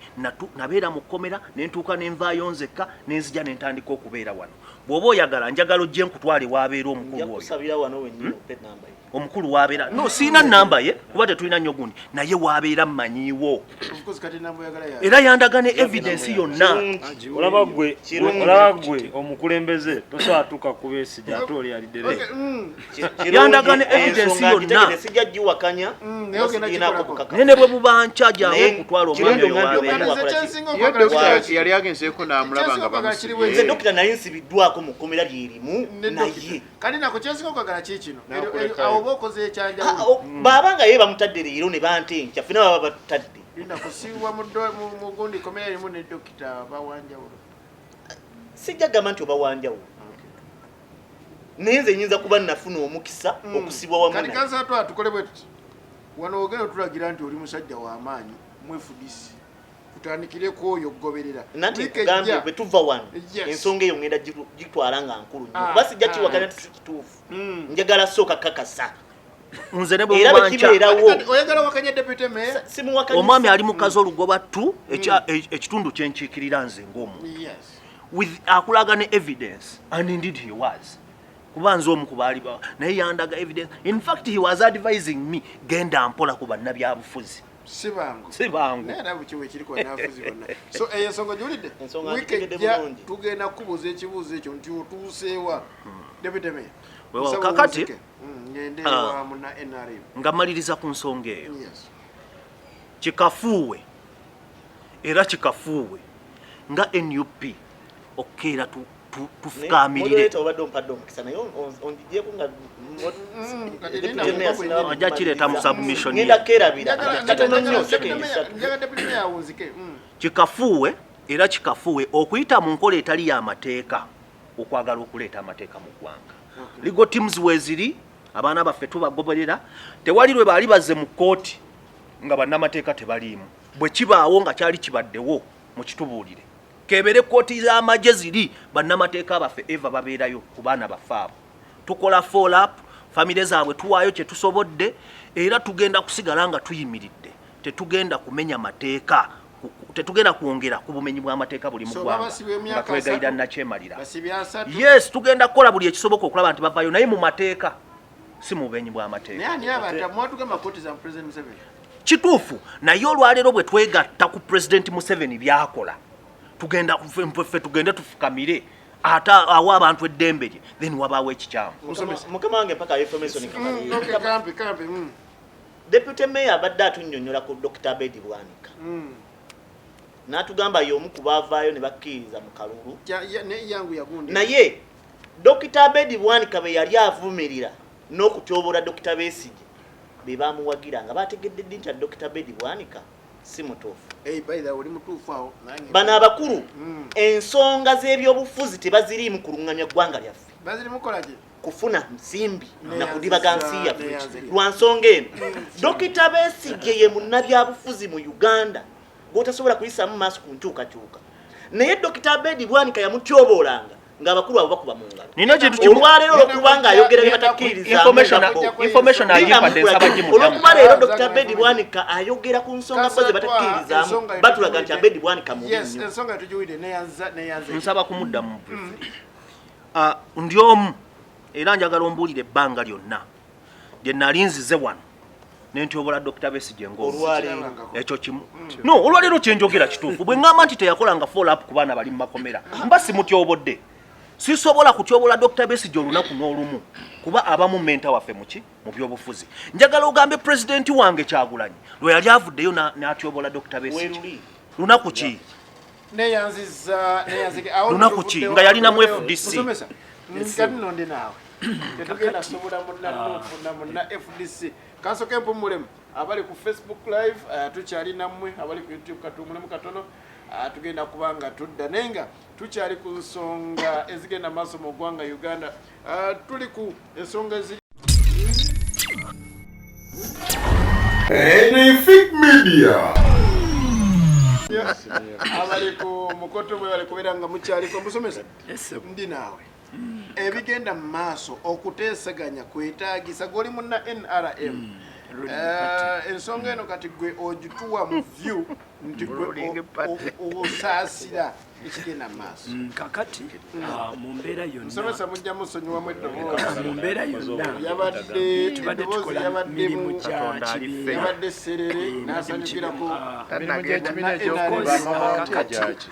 Nabeera mu kkomera nentuuka nenvaayo nzekka nenzija nentandika okubeera wano. Bw'oba oyagala, njagala ojje nkutwale waabeera Nja omukulu oyo. kusabira wano wennyini, ope enamba ye. Omukulu wabeera, no, siina namba ye kuba tetulina nnyo gundi, naye wabeera mmanyiiwo. Of course, kati namba oyagala ya Era yandaga ne evidence yonna. Olaba gwe. Kirungi. Olaba gwe omukulembeze, tosobola tuuka ku Besigye ate oli alidere. Okay, Yandaga ne evidence Ensonga yonna. ngitegedde, sijja giwakanya. Naye ogenda Sigiinaako gikolako. bukakafu. Naye ne bwe buba nkyajawo Naye okutwala omwami kirungi oyo omwami wabeera. omwami Kati nze wakola ki? kyensinga Ye okwagala dokita kiri- yali agenzeeko n'amulaba nga Kyensinga okwagala kiri bamusibye. Nze dokita nali nsibiddwako mu kkomera lyerimu Ne naye dokita. Kati nako kyensinga okwagala ki kino? Nakulekayo. Awo oba okoze ekyanjawulo. Bw'aba nga ye bamutadde leero ne banta enkya, ffena baba batutadde. Linda kusibwa mu gundi komera erimu ne dokita bawanjawulo. Sijja gamba nti oba wanjawulo, naye nze nyinza kuba nafuna omukisa okusibwa wamu Kati naye. kansa twa tukole bwe tuti. Wano ogenda otulagira nti oli musajja w'amaanyi mu FDC. Tutandikire ku oyo okugoberera. Nanti Wiiki nkugambye, ejja. bwe tuva wano, ensonga eyo ngenda gitwala nga nkulu nnyo, kuba sijja kiwakanya nti si kituufu. Njagala sooka kakasa Nze ne bwe era buba bwe nkya kibeerawo. Kati oyagala wakanya deputy mayor? Simuwakanyisa. Omwami ali mu kazi olugoba tu ekitundu kyenkiikirira nze ng'omu with akulaga ne evidence, and indeed he was, kuba nze omu ku baali naye yandaga evidence. In fact, he was advising me, genda mpola ku bannabyabufuzi. Si bangu. Si bangu. Naye era bukiwe ekiri ku bannanfuzi bonna. So eyo ensonga giwulidde. Ensonga Wiiki ngitegedde ejja bulungi. tugenda kukubuuza ekibuuzo ekyo nti otuuseewa. Deputy mayor. Weewaawo, Nsaba kakati- owunzike. Ngende ewa munna NRM. Nga maliriza ku nsonga eyo, kikafuuwe era kikafuuwe nga NUP okukeera tufukaamirire. Moderator, obadde ompadde omukisa naye ongigyeko nga Kati Deputy linda Mayor mukobo sinaba Ajja kireeta mu submission ye. Ngenda kerabira. Katono nnyo, Njagala sekendi ssatu. njagala deputy mayor awunzike. Kikafuuwe era kikafuuwe okuyita mu nkola etali y'amateeka okwagala okuleeta amateeka mu ggwanga. Legal teams weeziri, abaana baffe tubagoberera. Tewali lwe baali bazze mu kkooti nga bannamateeka tebaliimu. Bwe kibaawo nga kyali kibaddewo, mukitubuulire. Kebere kkooti z'amagye ziri, bannamateeka baffe eva babeerayo ku baana baffe abo. Tukola follow up, famire zaabwe tuwaayo kye tusobodde, era tugenda kusigala nga tuyimiridde. Tetugenda kumenya mateeka, tetugenda kwongera ku bumenyi bw'amateeka buli mu So ggwanga babasibwa nga emyaka twegayirira 30. nakyemalira. Basibye 30. Yes, tugenda kukola buli ekisoboka okulaba nti bavaayo, naye mu mateeka, si mu bumenyi bw'amateeka. Naye ani abata mwatugamba kooti za President Museveni? Kituufu, naye olwaleero bwe twegatta ku President Museveni byakola, tugenda ffe tugende tufukamire ate awa abantu eddembe lye, then wabaawo ekikyamu. Mukama wange, mpaka information. Okay, kampi kampi. Deputy mayor abadde atunnyonnyola ku Dr. Abed Bwanika, n'atugamba y'omu ku baavaayo ne bakkiririza mu kalulu. Ne yangu yagundi. Naye Dr. Abed Bwanika be yali avumirira n'okutyobola Dr. Besigye be bamuwagira, nga bategedde ddi nti Dr. Abed Bwanika si mutuufu? Hey, by the way, oli mutuufu awo. Nange- Bano abakulu, ensonga z'ebyobufuzi tebaziriimu kuluŋŋamya ggwanga lyaffe. Baziri mukola ki? Kufuna nsimbi Neyanziza, na kudibaga nsi yaffe. neyanziza. Lwa nsonga eno, Dokita Besigye ye munnabyabufuzi mu Uganda gw'otasobola kuyisaamu maaso ku nkyukakyuka, naye Dokita Abedi Bwanika yamutyoboolanga ng'abakulu abo bakuba mu ngalo. Nina kintu kimu. Olwaleero olwokubanga ayogera bye Information agimpadde, nsaba gimuddamu. Olwokuba leero Dr. Abedi Bwanika ayogera ku nsonga bo ze batakkiririzaamu, batulaga nti Abedi Bwanika mubi Yes, nnyo. ensonga tugiwulidde, neyanza neyanza. Nsaba kumuddamu briefly. Ndi omu era njagala ombuulire ebbanga lyonna lye nali nzize wano nentyobola Dr. Besigye ng'omu. Olwaleero. Ekyo kimu. No, olwaleero kyenjogera kituufu. Bwe ŋŋamba nti teyakolanga follow up ku baana bali mu makomera, mba simutyobodde. Sisobola kutyobola Dr. Besigye olunaku n'olumu, kuba abamu mentor waffe muki mu byobufuzi. Njagala ogambe pulezidenti wange Kyagulanyi lwe yali avuddeyo n'atyobola Dr. Besigye. Weruli. Lunaku ki? Neyanziza neyanzike. Awo Lunaku ki? Nga yalina mu FDC. Musomesa. Kati nno ndi naawe. Tetugenda sobola munna NUP na munna FDC. Kansooke mpumulemu. Abali ku Facebook live, tukyali nammwe, abali ku YouTube katuwummulemu katono. Tugenda kuba nga tudda naye nga tukyali ku nsonga ezigenda maaso mu ggwanga Uganda. Tuli ku ensonga eziri Anything Media. Abali ku mukoto bwe bali kubeera nga mukyaliko. Musomesa, ndi naawe. Ebigenda mu maaso, okuteeseganya kwetaagisa. Gwoli munna NRM. Ensonga eno kati gwe ogituwa mu view. Nti gwe Ruling party. osaasira ekigenda mu maaso. Kakati mu mbeera yonna, Musomesa, mujja musonyiwamu eddoboozi. Mu mbeera yonna Yabadde tubadde eddoboozi tukola yabadde mirimu mu gya Katonda ali kibiina. fair. Yabadde serere n'asanyukirako. Tanagenda. Gy'ekibiina Kakati,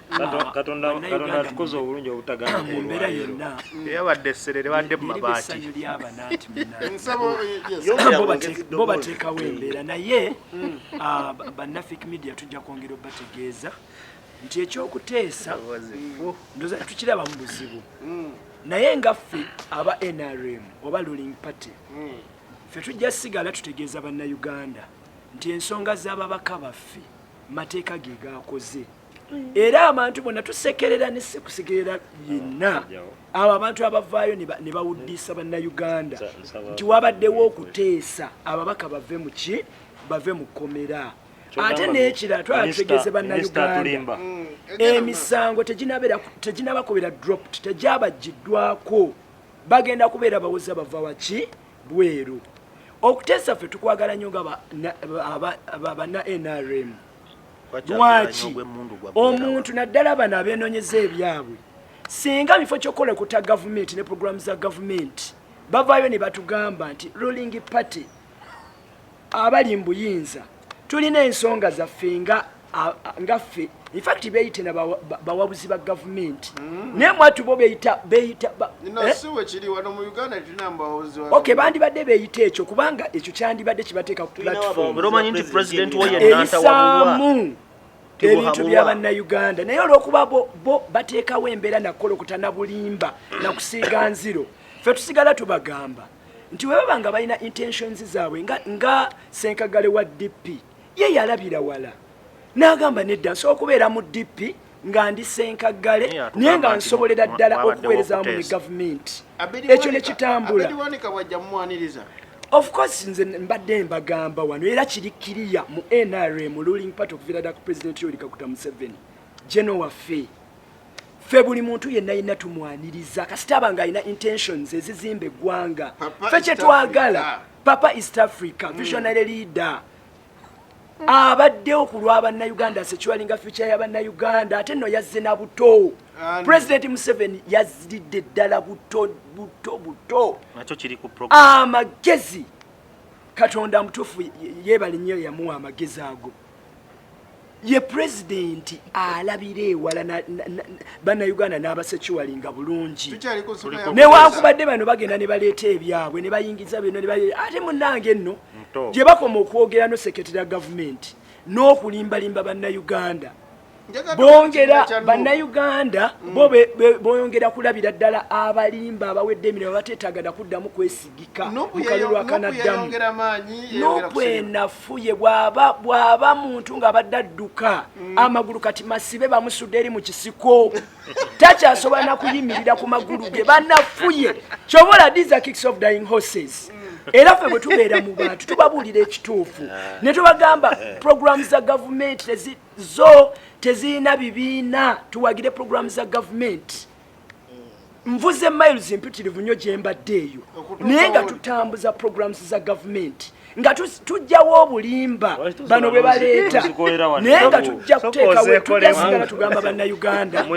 Katonda Bannayuganda atukoze obulungi obutagamba mu mbeera yonna Yabadde serere, badde mu liriba mabaati. essanyu ly'abana nti munnange Nsaba, yes. Yongera bo bwongezi bo ddoboozi. bateekawo embeera, naye bannafik media tujja kwongera obategeeza nti ekyokuteesa ndoza tukiraba mu buzibu, naye nga ffe aba NRM oba ruling party, ffe tujja sigala tutegeeza Bannayuganda nti ensonga z'ababaka baffe mateeka ge gakoze, era abantu bonna tusekerera ne sikusekerera yenna abo abantu abavaayo ne bawuddisa Bannayuganda nti wabaddewo okuteesa ababaka bave mu ki, bave mu kkomera. Ate n'ekirala, twala tutegeeze Bannayuganda Tulimba. Emisango teginabakubira dropped, tegyabagiddwako, bagenda kubeera bawoza bava waki bweru. Okuteesa ffe tukwagala nnyo nga banna NRM. Lwaki omuntu, naddala bano abeenoonyeza ebyabwe, singa bifo kyokukola kuta gavumenti ne programu za gavumenti, bavaayo ne batugamba nti ruling party abali mu buyinza tulina ensonga zaffe nga ffe, infact beyite na bawabuzi ba gavumenti, naye mwatu bo beyita No, eh? si we kiri wano mu Uganda, tulina mbawozi wa Okay, bandibadde beyita ekyo kubanga ekyo kyandibadde kibateeka ku Tulina platform Era omanyi nti president wo ye Nantawabulwa. erisaamu ebintu Tibuhaburwa. bya Bannayuganda, naye olw'okuba bo bateekawo embeera nakolokota na bulimba nakusiiga nziro, ffe tusigala tubagamba nti bwe baba nga balina intentions zaabwe nga Senkagale wa DP, ye yalabira wala n'agamba nedda, nsobola okubeera mu DP nga ndi Senkagale, Naye atugamba naye nga nti nsobolera ddala mwabaddewo okuweereza wamu ne okuteesa. gavumenti, Abedi ekyo ne Bwanika- kitambula. Abedi Bwanika bwajja mumwaniriza. Of course, nze mbadde mbagamba wano, era kiri kiriya mu NRM ruling party okuviira ddala ku President Yoweri Kaguta Museveni, geno waffe, ffe buli muntu yenna yenna tumwaniriza kasita aba nga alina intentions ezizimba eggwanga. Papa Ffe East kyetwagala Africa. Papa East Africa, visionary leader abaddewo ku lwa Bannayuganda, securinga future ya Bannayuganda. Ate nno yazze na buto. Ani? President Museveni yazidde ddala buto buto buto. Nakyo kiri ku program. Amagezi, Katonda mutuufu, yeebale nnyo yamuwa amagezi ago. Ye pulezidenti alabira ewala Bannayuganda n'abasecuringa bulungi. Tukyali ku nsonga ya Newankubadde bano bagenda ne baleeta ebyabwe ne bayingiza bino ate munnange nno Nto. gye bakoma okwogera no sekretary ya gavumenti n'okulimbalimba Bannayuganda, Njagala bongera tukiina kya Nuupu. Bannayuganda bo boyongera kulabira ddala abalimba abawedde emirimu abateetaaga kuddamu kwesigika Nuupu mu kalulu Nuupu akanaddamu. yeyongera maanyi, yeyongera Nuupu kusiima. enafuye bw'aba muntu ng'abadde adduka amagulu kati masibe, bamusudde eri mu kisiko, takyasobola na kuyimirira ku magulu ge, banafuye. Kyobola, these are kicks of dying horses. Era ffe bwe tubeera mu bantu tubabuulira ekituufu ne tubagamba programu za gavumenti zo tezirina bibiina, tuwagire programu za gavumenti. Nvuze miles mpitirivu nnyo gye mbadde eyo, Okutuuka naye nga woli. tutambuza programs za gavumenti nga tujjawo obulimba Lwaki bano bwe baleeta, tuzikolera wano? naye nga tujja Sooka kuteekawo, ozeekolemu. tujja sigala tugamba Bannayuganda Mu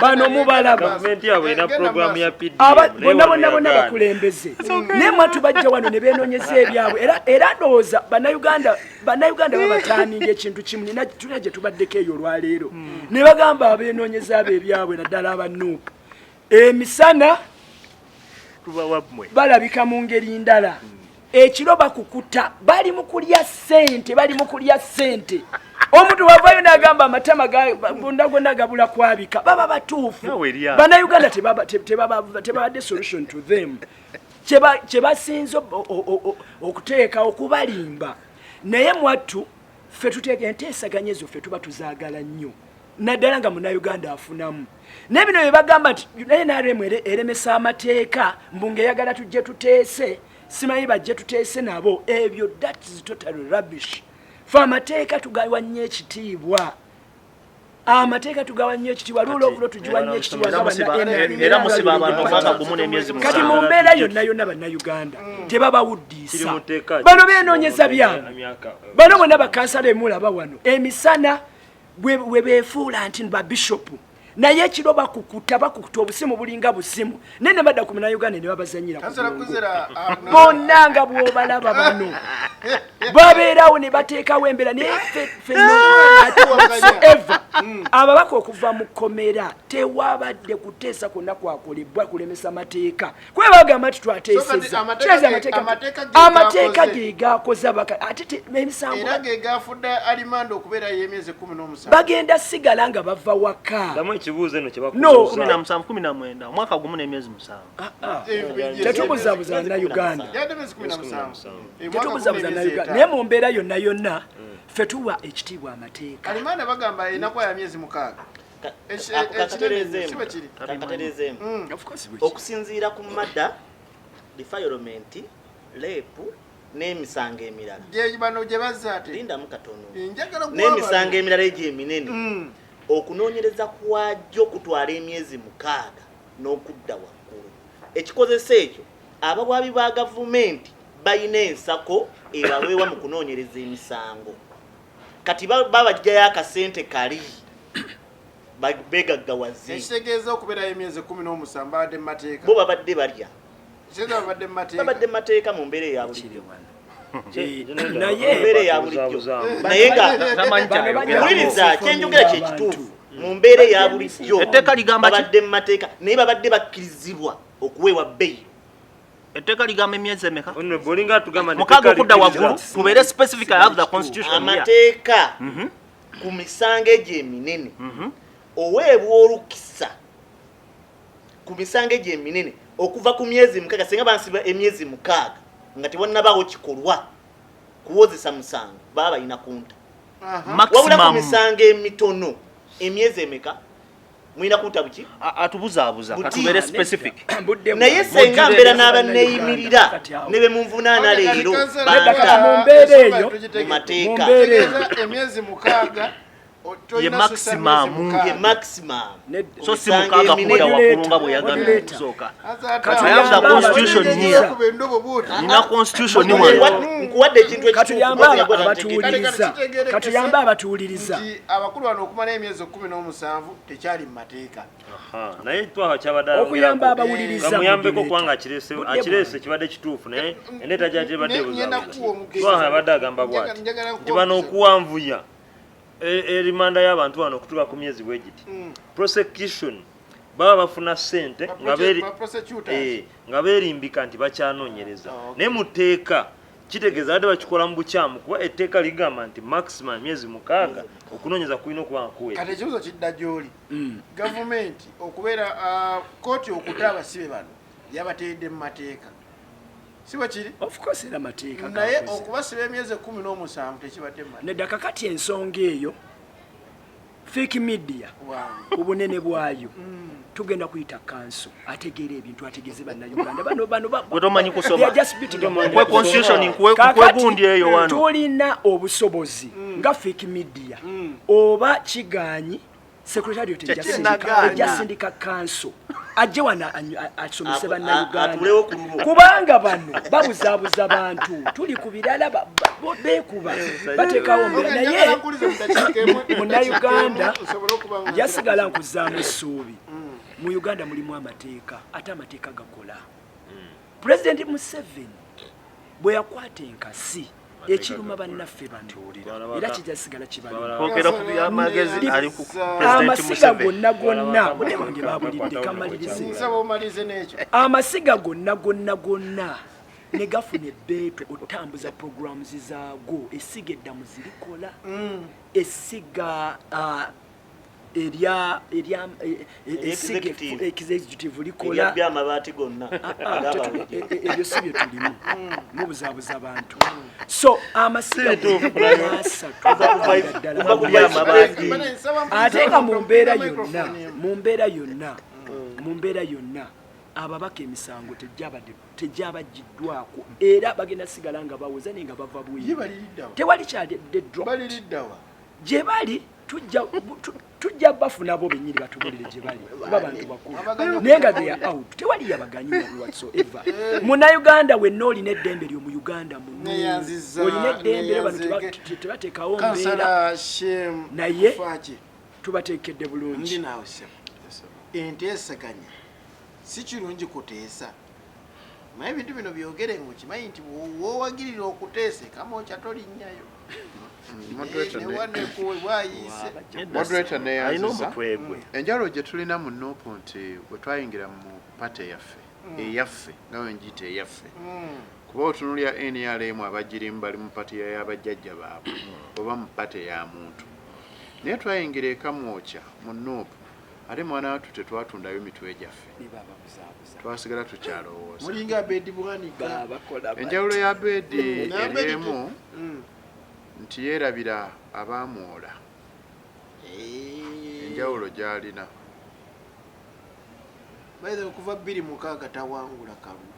bano mubalaba. Gavumenti yaabwe erina Genda programu ya maaso. PDM, Aba naye bonna wano bonna bonna yagaana. bakulembeze, naye mwatu bajja wano ne benoonyeza ebyabwe. Era ndowooza Bannayuganda babataninga ekintu kimu. Nina tulina gye tubaddeko eyo olwaleero ne bagamba abenoonyeza abo ebyabwe, naddala aba Nuupu, emisana Tubawa mmwe. balabika mu ngeri ndala, ekiro bakukuta, bali mu kulya ssente, bali mu kulya ssente. Omuntu wavayo n'agamba amatama gonna gonna gabula kwabika, baba batuufu. Naawe eri awo. Bannayuganda tebabadde solution to them. Kye basinze okuteeka okubalimba, naye mwattu ffe tuteeka enteesaganya ezo, ffe tuba tuzaagala nnyo, naddala nga Munnayuganda afunamu. Naye bino bye bagamba nti NRM eremesa amateeka, mbu ng'eyagala tujje tuteese, simanyi bajje tuteese nabo, ebyo that is total rubbish. Fe amateeka tugawa nnyo ekitiibwa, amateeka tugawa nnyo ekitiibwa, rule of law tugiwa nnyo ekitiibwa Era nga banna NRM. Era musiba abantu omwaka gumu n'emyezi Kati 7. mu mbeera yonna yonna, Bannayuganda tebabawuddiisa. Kiri mu tteeka ki? Bano benoonyeza byabwe. Emyaka, Bano bonna bakansala emulaba wano emisana. Bwe beefuula nti babishopu, naye ekiro bakukuta, bakukuta obusimu bulinga busimu, naye ne badda ku Munauganda ne babazanyira ku Kansala bwongo. Kwizera, Bonna nga bw'obalaba bano babeerawo ne bateekawo embeera, naye ffe whatsoever ababaka okuva mu kkomera, tewabadde kuteesa kwonna kwakolebwa kulemesa mateeka, kuba bagamba nti twateeseza. So kati Kitegeeza amateeka ge amateeka gakoze. ge gakoze abaka ate emisango Era ge gafudde alimanda okubeerayo emyezi 17. Bagenda sigala nga bava waka. Ddamu ekibuuzo eno No. kyebakubuuza. 17, 19, omwaka gumu n'emyezi 7. Tetubuzabuza Bannayuganda. Yadde emyezi 17. Tetubuzabuza Bannayuganda, naye mu mbeera yonna yonna ffe tuwa ekitiibwa amateeka. Alimanda bagamba enaku ya myezi 6. Ako Si bwe kiri? Kakaterezeemu. Of course bwe kiri. Okusinziira ku murder, defilement, rape n'emisango emirala, Gye bano gye bazza ate lindamu katono, njagala kuwa n'emisango bano. emirala egyo eminene, okunoonyereza kwajjo kutwala emyezi 6 n'okudda waggulu. Ekikozesa ekyo, abawaabi ba gavumenti balina ensako ebaweebwa mu kunoonyereza emisango. Kati babajjayo akasente kali begaggawaze. Ekitegeeza okubeerayo emyezi 17 babadde mu mateeka. Bo babadde balya. Ekitegeeza babadde mu mateeka. Babadde mu mateeka mu mbeera eya bulijjo. Eh, Mu naye mbeera eya bulijjo, naye nga Tamanyi kyayogera. wuliriza, kyenjogera kyekituufu. Mu mbeera eya bulijjo Etteeka ligamba ki? babadde mu mateeka, naye babadde bakkirizibwa okuweebwa beyiro. Etteeka ligamba emyezi emeka? Honorable, olinga atugamba nti 6 etteeka okudda likkiriza. waggulu. Tubeere specific, I have the constitution here. Amateeka ku misango egyo eminene, oweebwa olukisa ku misango egyo eminene okuva ku myezi 6. Singa bansiba emyezi 6 nga tewannabaawo kikolwa kuwozesa musango, baba balina kunta. Wabula ku Maximum. misango emitono, emyezi emeka mulina kunta buki? Atubuzaabuza. Buti. Katubeere specific. Naye senga mbeera n'abanneeyimirira ne be munvunaana leero, Nedda, kati banta mu mbeera eyo, mu mateeka. mu mbeera eyo. Kitegeeza emyezi 6 Ye maximum. Ye maximum. Nedda. So si Misango 6 eminene. kudda waggulu nga bwe yagambye Moderator. okusooka. Kati I have the Tuyambe constitution here. Nina constitution wano. Nkuwadde ekintu Katuyambe ekituufu. abatuwuliriza, katuyambe abatuwuliriza. Nti abakulu bano okumala emyezi 17 tekyali mu mateeka. Aha, naye twaha kyabadde Okuyamba ayongerako. abawuliriza, Kamuyambeko moderator. kubanga akirese kibadde kituufu, naye endeeta gyatebadde Ngenda kukuwa omukisa. Twaha abadde agamba bw'ati Njagala nti nkuwa bano omukisa. okuwanvuya erimanda y'abantu bano okutuuka ku myezi bwe giti, prosecution baba bafuna ssente nga Ba prosecutors. Nga beerimbika nti bakyanoonyereza. Oh, okay. Naye mu tteeka kitegeeza badde bakikola mu bukyamu, kuba etteeka ligamba nti maximum myezi 6 okunoonyeza kulina okuba nga kuwera. Kati ekibuzo kidda gy'oli. Gavumenti okubeera, kooti okuta abasibe bano yabateeredde mu mateeka, si bwe kiri? Of course, era mateeka Naye gakoze. okubasiba emyezi 17 tekibadde mu mateeka. Nedda, kakati ensonga eyo, fake media Wange. ku bunene bwayo, tugenda kuyita kanso ategeera ebintu ategeeze Bannayuganda bano bano Gwe tomanyi kusoma. They are just beating a Nkwe constitution, nkuwe Kaakati, gundi eyo wano. tulina obusobozi nga fake media oba kiganyi secretariat Kyekinagaana. ejja sindika kanso ajje wano asomese Bannayuganda, Atuulewo ku lulwo. kubanga bano babuzaabuza bantu. Tuli ku birala, beekuba bateekawo Okay, mbeera, njagala naye nkulize mu dakiika emu, Munnayuganda nsobole okuba nga njasigala nkuzaamu essuubi. Mu Uganda mulimu amateeka, ate amateeka gakola. Pulezidenti Museveni bwe yakwata enkasi, ekiruma bannaffe bano era kijja sigala kibaluma. Kwogera ku byamagezi ali ku President Amasiga Museveni. gonna gonna, budde wange babulidde, kamalirize. Nsaba omalize n'ekyo. Amasiga gonna gonna gonna ne gafuna ebbeetu otambuza programs zaago. Essiga eddamuzi likola, essiga erya erya essiga Executive. Executive likola. Eryabbi amabaati gonna. Ah, ebyo si bye tulimu, mubuzaabuza bantu. So amasiga gonna asatu ddala. Kuva ku byamabaati. Ate nga mu mbeera yonna, mu mbeera yonna, mu mbeera yonna, ababaka emisango tejabaggiddwako, era bagenda sigala nga bawoza naye nga bava Ye bweru. baliriddawa? Tewali kyadde drop. Baliriddawa? Gye bali. Tujja bafuna bo bennyini batubulire gye bali, kuba bantu bakulu, naye nga they are out, tewali yabaganyi whatsoever. Munnayuganda wenna olina eddembe lyo mu Uganda muno, Neyanziza, olina eddembe, bano neyanzege. tebateekawo mbeera. Kansala Shem Naye- Kufaaki, Tubateekedde ndi bulungi. naawe ssebo. Enteeseganya si kirungi kuteesa, naye ebintu bino byogere ngaokimanyi nti wowagirira okuteesa ekamokya tolinnyayo. Moderator Newanekuwayiise. Moderator, Alina neyanziza. omutwe gwe. Enjawulo gye tulina mu NUP nti bwe twayingira mu party yaffe, eyaffe nga bwe ngiyita eyaffe, kuba otunulira NRM abagirimu bali mu party y'abajjajja baabwe oba mu party ya muntu, naye twayingira ekamwokya mu NUP, ate mwana wattu tetwatundayo mitwe gyaffe, twasigala tukyalowooza. Mulinga Abedi Bwanika. Babakola. Enjawulo ya Bedi N'Abedi eri emu nti yeerabira abaamwola, enjawulo gy'alina. By the way, okuva 2006 tawangula kalulu.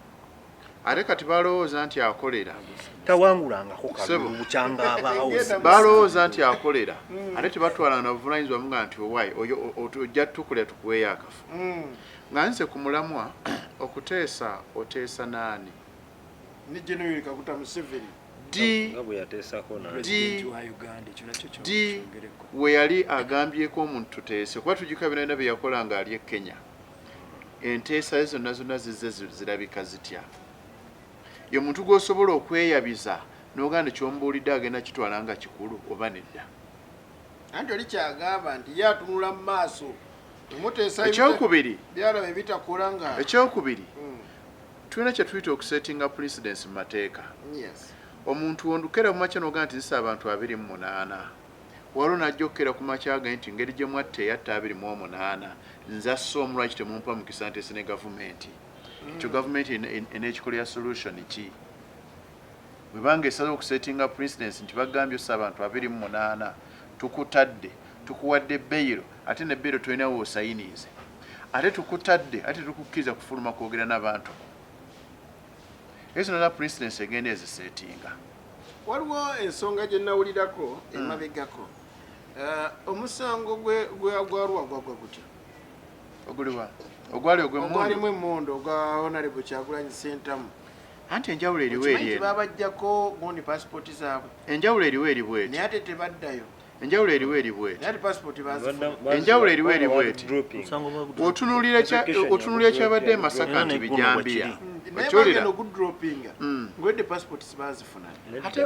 Ate kati balowooza nti akolera. Tawangulangako Ssebo. kalulu bukyanga abaawo. Balowooza nti akolera, ate tebatwala na buvunanyizibwa muga nti owaayi oyo ojja tukolera tukuweeyo akafo. Nga nze ku mulamwa okuteesa, oteesa naani? Ne General Kaguta Museveni. Ddi Nga bwe yateesako nange. President wa Uganda, ekyo nakyo ddi kyongereko. we yali agambyeko omuntu tuteese? Kuba tujjuka byonna bye yakola ng'ali e Kenya, enteesa ze zonna zonna zizze zirabika zitya? Ye muntu gw'osobola okweyabiza n'ogamba nti ky'omubuulidde agenda kitwala nga kikulu oba nedda? Anti oli kyagamba nti ye atunula mu maaso emuteesa. Ekyokubiri, Byalaba ebitakola nga ekyokubiri, tulina kye tuyita okusettinga precedence mu mateeka. Omuntu ondukera mu makya n'ogamba nti nzisa abantu 28, waliwo najja okukera ku makya agaye nti ngeri gye mwatta eyatta 28 nze asse omu, lwaki temumpa mukisa nteese ne gavumenti? Ekyo gavumenti eneekikolera solution ki bwebanga esaze okusettinga precedence nti bagambye ossa abantu 28, tukutadde, tukuwadde bail, ate ne bail tolina woosayinize, ate tukutadde, ate tukukkiriza kufuluma kwogera n'abantu bo? Ezo zonna precedence egenda ezisettinga. Waliwo ensonga gye nawulirako emabegako. Omusango gwarwa gwagwa gutya? Oguliwa? Ogwali ogw'emmundu? Ogwalimu emmundu, ogwa Honorable Kyagulanyi Sentamu. Anti enjawulo eriwo Okimanyi eri nti eno. babajjako gundi pasipooti zaabwe, Enjawulo eriwo eri bweti. Naye ate tebaddayo. Enjawulo eriwo eri bweti. Naye ate pasipooti bazifuna. Enjawulo eriwo eri bweti. Omusango gwa Otunuulira kyabadde e Masaka Era nti n'egguno bijambiya. bwe Naye Okiwulira? bagenda okudropinga ngwedde pasipooti sibazifuna.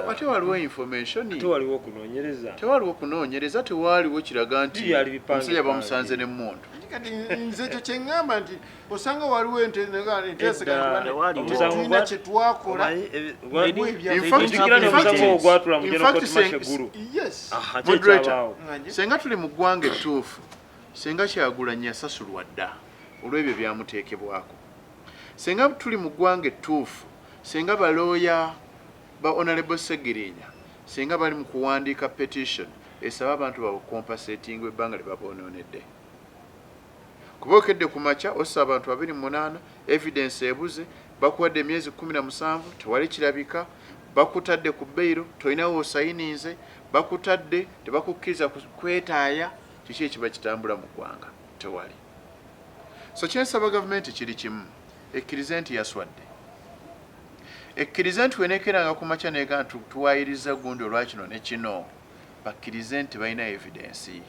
Ate waliwo information. Ate waliwo okunoonyereza. Tewaliwo kunoonyereza, tewaliwo kiraga nti Byali bipange omusajja pange. bamusanze n'emmundu. Anti kati nze ekyo kye ŋŋamba nti osanga waliwo enteeseganya, Tewaliwo. tulina kye twakola. Ojjukira n'omusango ogwatula mu In General fact, Court Martial Gulu. Yes. Aha, kye Moderator, kyabaawo. Nganje. Senga tuli mu ggwanga ettuufu, senga Kyagulanyi yasasulwa dda olw'ebyo byamuteekebwako. Senga tuli mu ggwanga ettuufu, senga balooya ba Honorable Segirinya senga bali mu kuwandiika petition esaba abantu baabwe compensating ebbanga lye babonoonedde, kuba okedde ku makya ossa abantu 28, evidence ebuze, bakuwadde emyezi 17, tewali kirabika, bakutadde ku bail, tolinawo osayininze, bakutadde, tebakukkiriza kwetaaya. Kiki ekiba kitambula mu ggwanga? Tewali. So kyensaba gavumenti kiri kimu: ekkirize nti yaswadde, ekkirize nti wenekeranga ku makya nega nti tuwayiriza gundi olwakino ne kino, bakkirize nti balina evidence,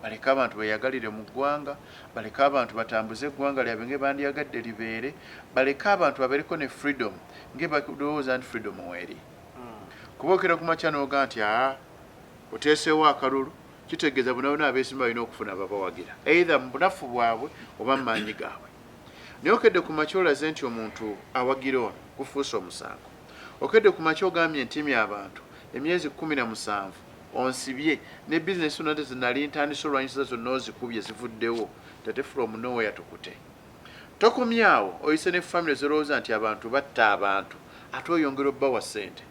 baleke abantu beyagalire mu ggwanga, baleke abantu batambuze eggwanga lyabwe nge bandyagadde libeere, baleke abantu babeereko ne freedom nge balowooza nti freedom weeri. Kuba okera ku makya n'oga nti aa oteeseewo akalulu, kitegeeza bonabona abeesimba balina okufuna ababawagira either mu bunafu bwabwe oba mu maanyi gaabwe. Naye okedde ku makya olaze nti omuntu awagira ono gufuuse omusango. Okedde ku makya ogambye ntimya abantu emyezi 17, onsibye ne bizinesi zonna tezinali ntandise olwanyisiza, zonna ozikubye zivuddewo, tate from nowhere tukute. Tokomyawo, oyise ne family zolowooza nti abantu batta abantu, ate oyongera obbawa ssente.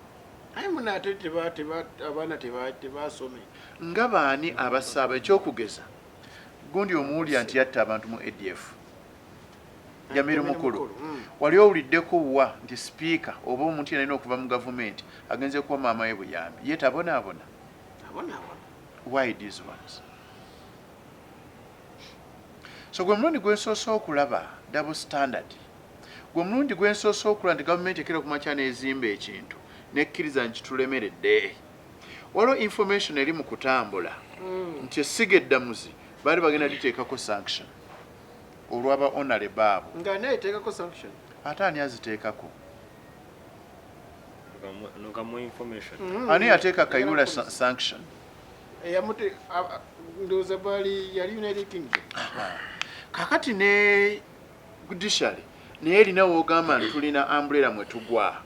Aye muna ate abaana tebasome. Nga baani abasaaba? Ekyokugeza, gundi omuwulira nti yatta abantu mu ADF, Jamiru Mukulu. Wali owuliddeko wa nti sipiika oba omuntu yenna alina okuva mu gavumenti agenze kuwa maama we buyambi? Ye tabonaabona? Abonaabona. Why these ones? So gwe mulundi gwensoose okulaba double standard, gwe mulundi gwensoose okulaba nti gavumenti ekera kumakya n'ezimba ekintu nekkiriza nti kitulemeredde. Waliwo information eri mu kutambula nti essiga eddamuzi baali bagenda liteekako sanction olwaba honorable abo. Nga ani ayiteekako sanction? Ate ani aziteekako? Nokamu information. Ani yateeka Kayihura sanction? Ndowooza baali yali United Kingdom. Kakati ne judiciary naye erina woogamba nti tulina umbrella mwe tugwa,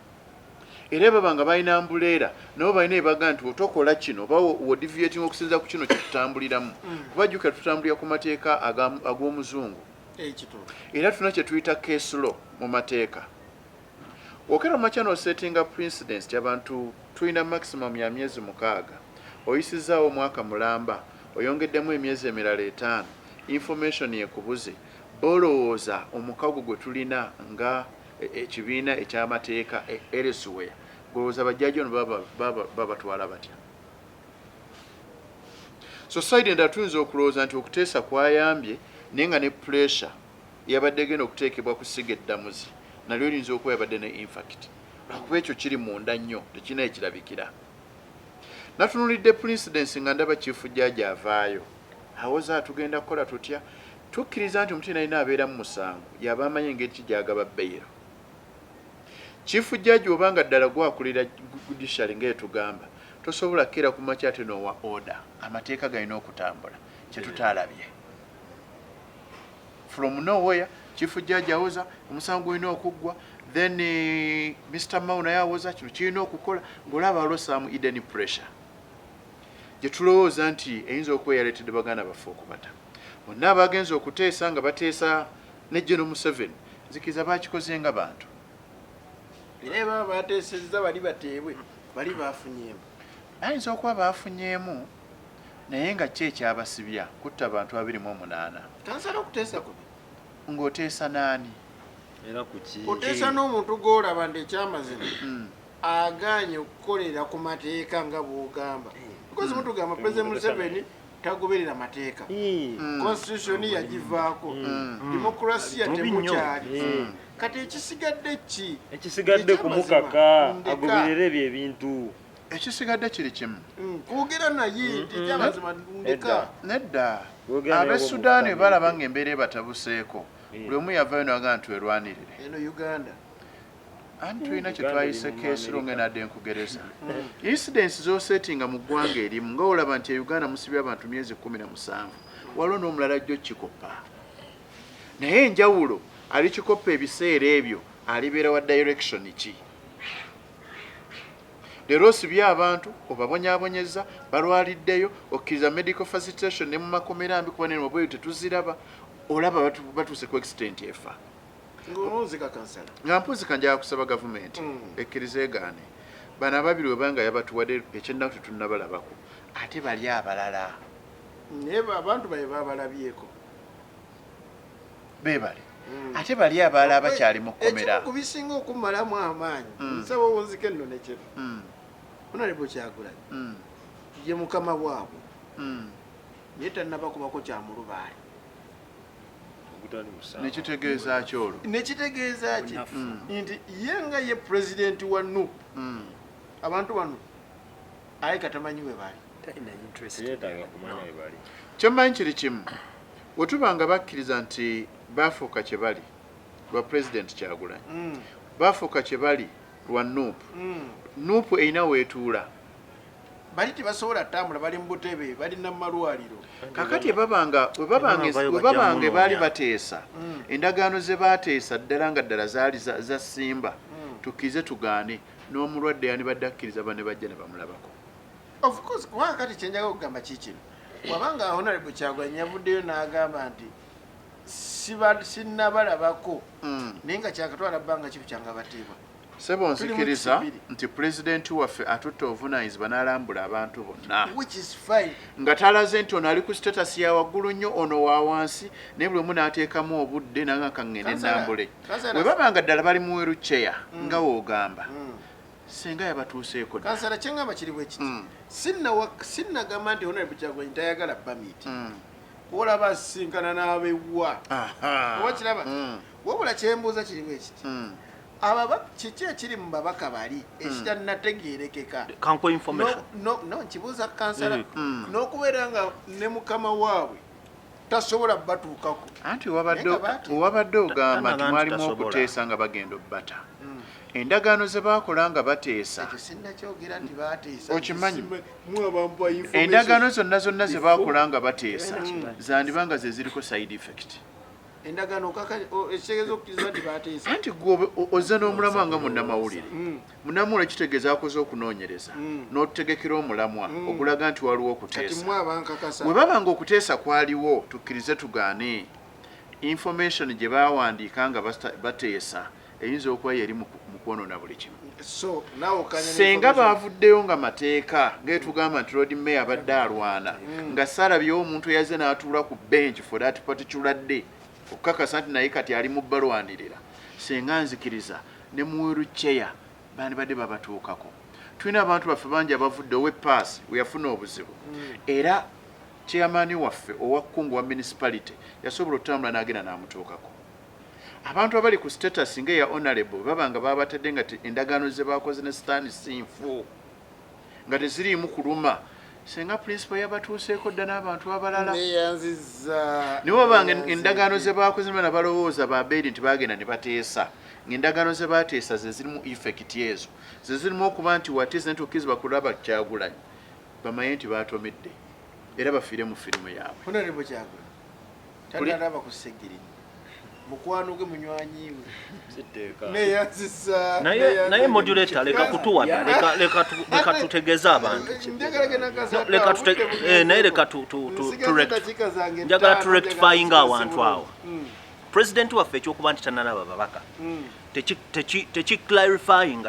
era baba nga balina umbrella nabo balina ebaga nti otokola kino oba wodeviating okusinza ku kino kyetutambuliramu, kuba jjukira tutambulira ku mateeka ag'omuzungu. Ekituufu. Era tulina kye tuyita case law mu mateeka. Okera makya n'osettinga precedence ti abantu tulina maximum ya myezi 6, oyisizaawo omwaka mulamba, oyongeddemu emyezi emirala 5, information ekubuze. Bolowooza omukago gwe tulina nga ekibiina eky'amateeka elsewhere, golowooza bajjaji ono babatwala batya? So side endala tuyinza okulowooza nti okuteesa kwayambye, naye nga ne pressure yabadde egenda okuteekebwa ku ssiga eddamuzi nalyo eriyinza okuba yabadde ne impact, lwakuba ekyo kiri munda nnyo, tekirina ekirabikira. Natunulidde precedence nga ndaba chief judge avaayo awoza tugenda kukola tutya. Tukkiriza nti omuntu alina abeera mu musango yaba amanyi engeri ki gy'agaba bail. Chief judge obanga ddala gwakulira judiciary ng'etugamba tosobola kukeera ku makya ate n'owa order, amateeka galina okutambula, kye tutaalabye. From nowhere chief judge awoza omusango gulina okuggwa, then Mr Mao naye awoza kino kirina okukola, ng'olaba waliwo some hidden pressure gye tulowooza nti eyinza okuba yaleetedde baganda baffe okubata. Bonna abagenze okuteesa nga bateesa ne General Museveni, nzikiriza bakikoze nga bantu. Era baba bateesezza bali bateebwe, bali bafunyeemu. Ayinza okuba baafunyeemu, naye nga ki ekyabasibya kutta abantu 28? Kansala, okuteesa kubi? Ng'oteesa naani? Era kuki? Oteesa n'omuntu gw'olaba nti ekyamazima agaanye okukolera ku mateeka nga bw'ogamba, because mutugamba President Museveni tagoberera mateeka, constitution yagivaako, demokrasiya Mubi nnyo. temukyali. Kati ekisigadde ki? Ekisigadde Ekyamazima, kumukaka ndeka. agoberere ebyo ebintu. Ekisigadde kiri kimu. Kwogera naye nti ekyamazima ndeka. Nedda. Kwogera naye Ab'e Sudaani oba bwe balaba ng'embeera ebatabuseeko, Eh. buli omu yavaayo n'agamba nti werwanirire. Eno Uganda. Anti tulina kye Uganda twayise eri mu case law America. nga nadde nkugereza incidents z'osettinga mu ggwanga erimu, nga olaba nti e Uganda musibye abantu myezi 17, waliwo n'omulala ajja okukikoppa, naye enjawulo alikikoppa ebiseera ebyo alibeera wa direction ki. Leero osibye abantu, obabonyaabonyeza, balwaliddeyo, okkiriza medical facilitation ne mu makomera mbi, kuba neno wabweru tetuziraba. Olaba batuuse ku extent efa. Ng'olonzika, kansala. Nga mpuzika, njagala kusaba gavumenti ekkiriza egaane bano ababiri, webanga yabatuwadde ekyennaku tetunnabalabako, ate bali abalala. Naye abantu baye babalabyeko. Beebale, ate bali abalala abakyali mu kkomera. Ekimu ku bisinga okumalamu amaanyi, nsaba owunzika enno nekiro, Honorable Kyagulanyi ye mukama waabwe, naye tannabakubako kyamulubaale. Ogutali musango. Nekitegeeza ki olwo? Nekitegeeza ki nti ye nga ye pulezidenti wa NUP, abantu bano aye katamanyi we bali. Talina interest. Teyeetaaga kumanya we bali. Kyemmanyi kiri kimu, bwe tuba nga bakkiriza nti baafuuka kye bali lwa Pulezidenti Kyagulanyi, baafuuka kye bali lwa NUP, NUP erina weetuula. Bali tebasobola tambula, bali mu butebe, balina mu malwaliro. Kakati bwe Bavayo babanga bajja baali munoonya. bateesa, endagaano ze baateesa ddala nga ddala zaali za simba, tukkirize tugaane, n'omulwadde yandibadde akkiriza bane bajja ne bamulabako. Of course, kubanga kati kyenjaga okugamba kikino, wabanga Honorable Kyagulanyi yavuddeyo n'agamba nti sinnabalabako, naye nga kyakatwala bbanga kibu kyanga bateebwa. Sebo, Tuli mu nzikiriza kisibiri. nti pulezidenti waffe atutte obuvunaanyizibwa n'alambula abantu bonna, Which is fine. Nga talaze nti ono ali ku status ya waggulu nnyo, ono wa wansi, naye buli omu n'ateekamu obudde nanga kaŋŋende Kansala, nambule. Kansala. Bwe baba nga ddala bali mu wheelchair nga woogamba, Senga yabatuuseeko dda. Kansala, kyengamba kiri bwe kiti. Sinnagamba nti Honorable Kyagulanyi tayagala bamiti, kuolaba asisinkana n'abewa. Oba kiraba? Wabula kyembuuza kiri bwe kiti. Ababa kiki ekiri mu babaka bali ekitannategeerekeka? Kankuwe information. No, nkibuuza kansala. N'okubeera nga ne mukama waabwe tasobola batuukako. Anti wabadde Naye nga baati- wabadde ogamba nti Tanaga nti mwalimu tasobola. okuteesa nga bagenda obbata, endagaano ze baakola nga bateesa. Ekyo sinnakyogera nti bateesa. Okimanyi? Mwabampa information. Endagaano zonna zonna ze baakola nga bateesa zandiba nga ze ziriko side effect. Endagaano ekitegeeza okukkiriza nti bateesa. Anti gwe ozza n'omulamwa nga munnamawulire. Munnamawulire kitegeeza akoze okunoonyereza n'otutegekera omulamwa ogulaga nti waliwo Kati okuteesa. mwabankakasa. Bwe baba nga okuteesa kwaliwo, tukkirize tugaane, information gye baawandiika nga bateesa eyinza okuba yeri mu kwonoona buli kimu. So naawe okanya ne Senga information. baavuddeyo nga mateeka ngaetugamba nti Lord Mayor abadde alwana nga saalabyewo omuntu eyazze n'atuula ku bench for that particular day okukakasa nti naye kati ali mu balwanirira, senga nzikiriza ne mu wheelchair bandibadde babatuukako. Tulina abantu baffe bangi abavudde owepaasi weyafuna obuzibu, era chairman waffe owa Kungu wa municipality yasobola okutambula n'agenda n'amutuukako. Abantu abali ku status ng'eya honorable baba nga babatadde nga endagaano ze bakoze ne sitaani si nfu, nga teziriimu kuluma, senga principal yabatuuseeko dda n'abantu abalala. Neyanziza. Nibo babanga endagaano ze bakoze bana balowooza babeeri nti bagenda ne bateesa, ng'endagaano ze bateesa ze zirimu effect ezo, ze zirimu okuba nti wateesa nti okkirizibwa kulaba Kyagulanyi, bamanye nti batomedde era bafiire mu firimu yaabwe. Honorable Kyagulanyi tanalaba ku Segirinya, mukwano gwe, munywanyi we. Siteeka. Neyanziza. Naye moderator, leka kutuwabya, leka tutegeeze abantu. Njagala genda. No, leka naye leka njagala tu rectifying awantu awo. President waffe ekyokuba nti tanalaba babaka teki clarifying,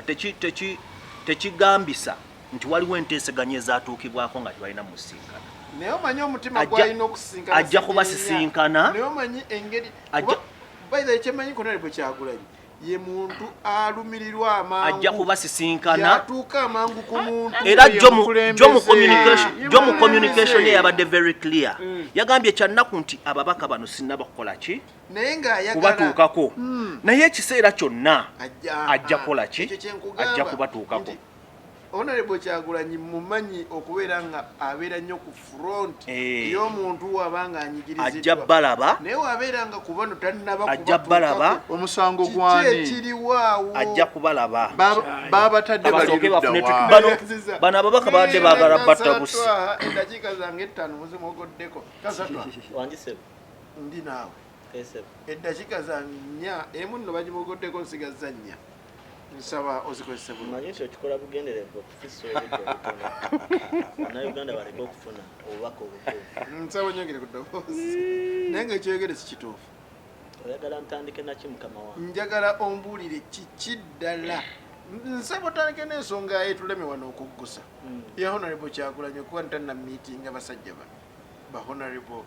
tekigambisa nti waliwo enteeseganya ezatuukibwako nga tebalina musinkana. Naye omanyi omutima gwalina okusisinkana Ajja Segirinya. kubasisinkana. Naye omanyi engeri Ajja by the way, kyemanyi Honorable Kyagulanyi ye muntu alumirirwa amangu. Ajja kubasisinkana. Yatuuka amangu ku muntu. Era Ye jo mu mukulembeze. communication Ye jo mu mukulembeze. communication ye yabadde very clear. Yagambye kyannaku nti ababaka bano sinnaba kukola ki? Naye ng'ayagala Kubatuukako, naye ekiseera kyonna ajja kukola ki? Ekyo kyenkugamba Ajja kubatuukako. nti Honorable Kyagulanyi mumanyi okubeera nga abeera nnyo ku front ey'omuntu waba nga Ajja anyigiriziddwa, balaba. Naye wabeera nga ku bano tannaba Ajja balaba. Omusango Kiki gwani? ekiriwaawo? Ajja kubalaba. Babatadde bali Basooke bafune ludda wa? Bano ababaka babadde baagala batta busi. Eddakiika zange 5 muzimogoddeko. Kasatwa. Wangi ssebo. Ndi naawe. Esebo. Eddakiika zange 4, emu nno bagimogoddeko, nsigazza 4, nsaba ozikozese bulungi. Manyi nti okikola bugenderevu okufissa obudde obutono, Bannayuganda baleke okufuna obubaka obutuufu. Nsaba onyongere ku ddoboozi, naye nga ekyoyogere si kituufu. Oyagala ntandike naki, mukama wange? Njagala ombuulire kiki ddala. Nsaba otandike n'ensonga etuleme wano okuggusa ya Honorable Kyagulanyi okuba ntanna meeting abasajja bano ba honorable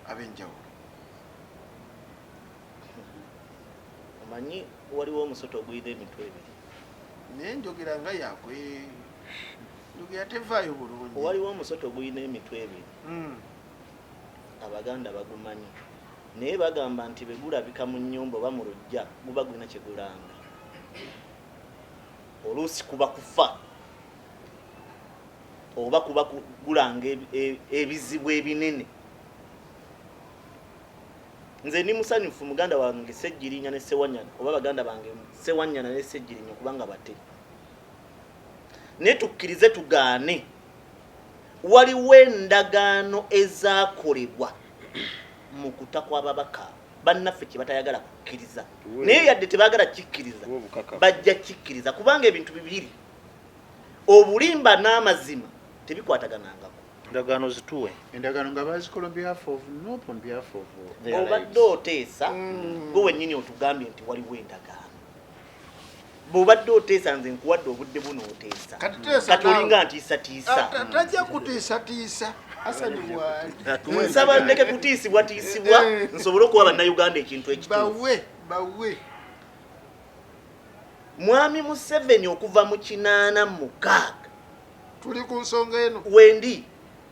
ab'enjawulo. Omanyi waliwo omusota ogulina emitwe ebiri. Naye njogera nga yakwe njogera tevaayo bulungi. Waliwo omusota ogulina emitwe ebiri. Abaganda bagumanyi, naye bagamba nti bwe gulabika mu nnyumba oba mu luggya guba gulina kye gulanga. Oluusi kuba kufa oba kuba gulanga ebizibu ebinene. Nze ndi musanyufu muganda wange Sejjirinya ne Sewanyana, oba baganda bange Sewanyana ne Sejjirinya, kubanga bate, naye tukkirize tugaane, waliwo endagaano ezaakolebwa mu kuta kw'ababaka bannaffe kye batayagala kukkiriza. Naye yadde tebaagala kikkiriza, Tuwe obukakafu. bajja kikkiriza, kubanga ebintu bibiri, obulimba n'amazima, tebikwataganangako. Endagaano zituwe. Endagaano nga bazikola on behalf of, not on behalf of their Obadde lives. oteesa, gwe wennyini otugambye nti waliwo endagaano. Bw'obadde oteesa, nze nkuwadde obudde buno oteesa. Kati teesa Kati naawe. olinga ntiisatiisa. Tajja kutiisatiisa, Hasani bwali. Nsaba ndeke kutiisibwatiisibwa, nsobole okuwa Bannayuganda ekintu ekituufu. Bawe, bawe. Mwami Museveni okuva mu 86 tuli ku nsonga eno wendi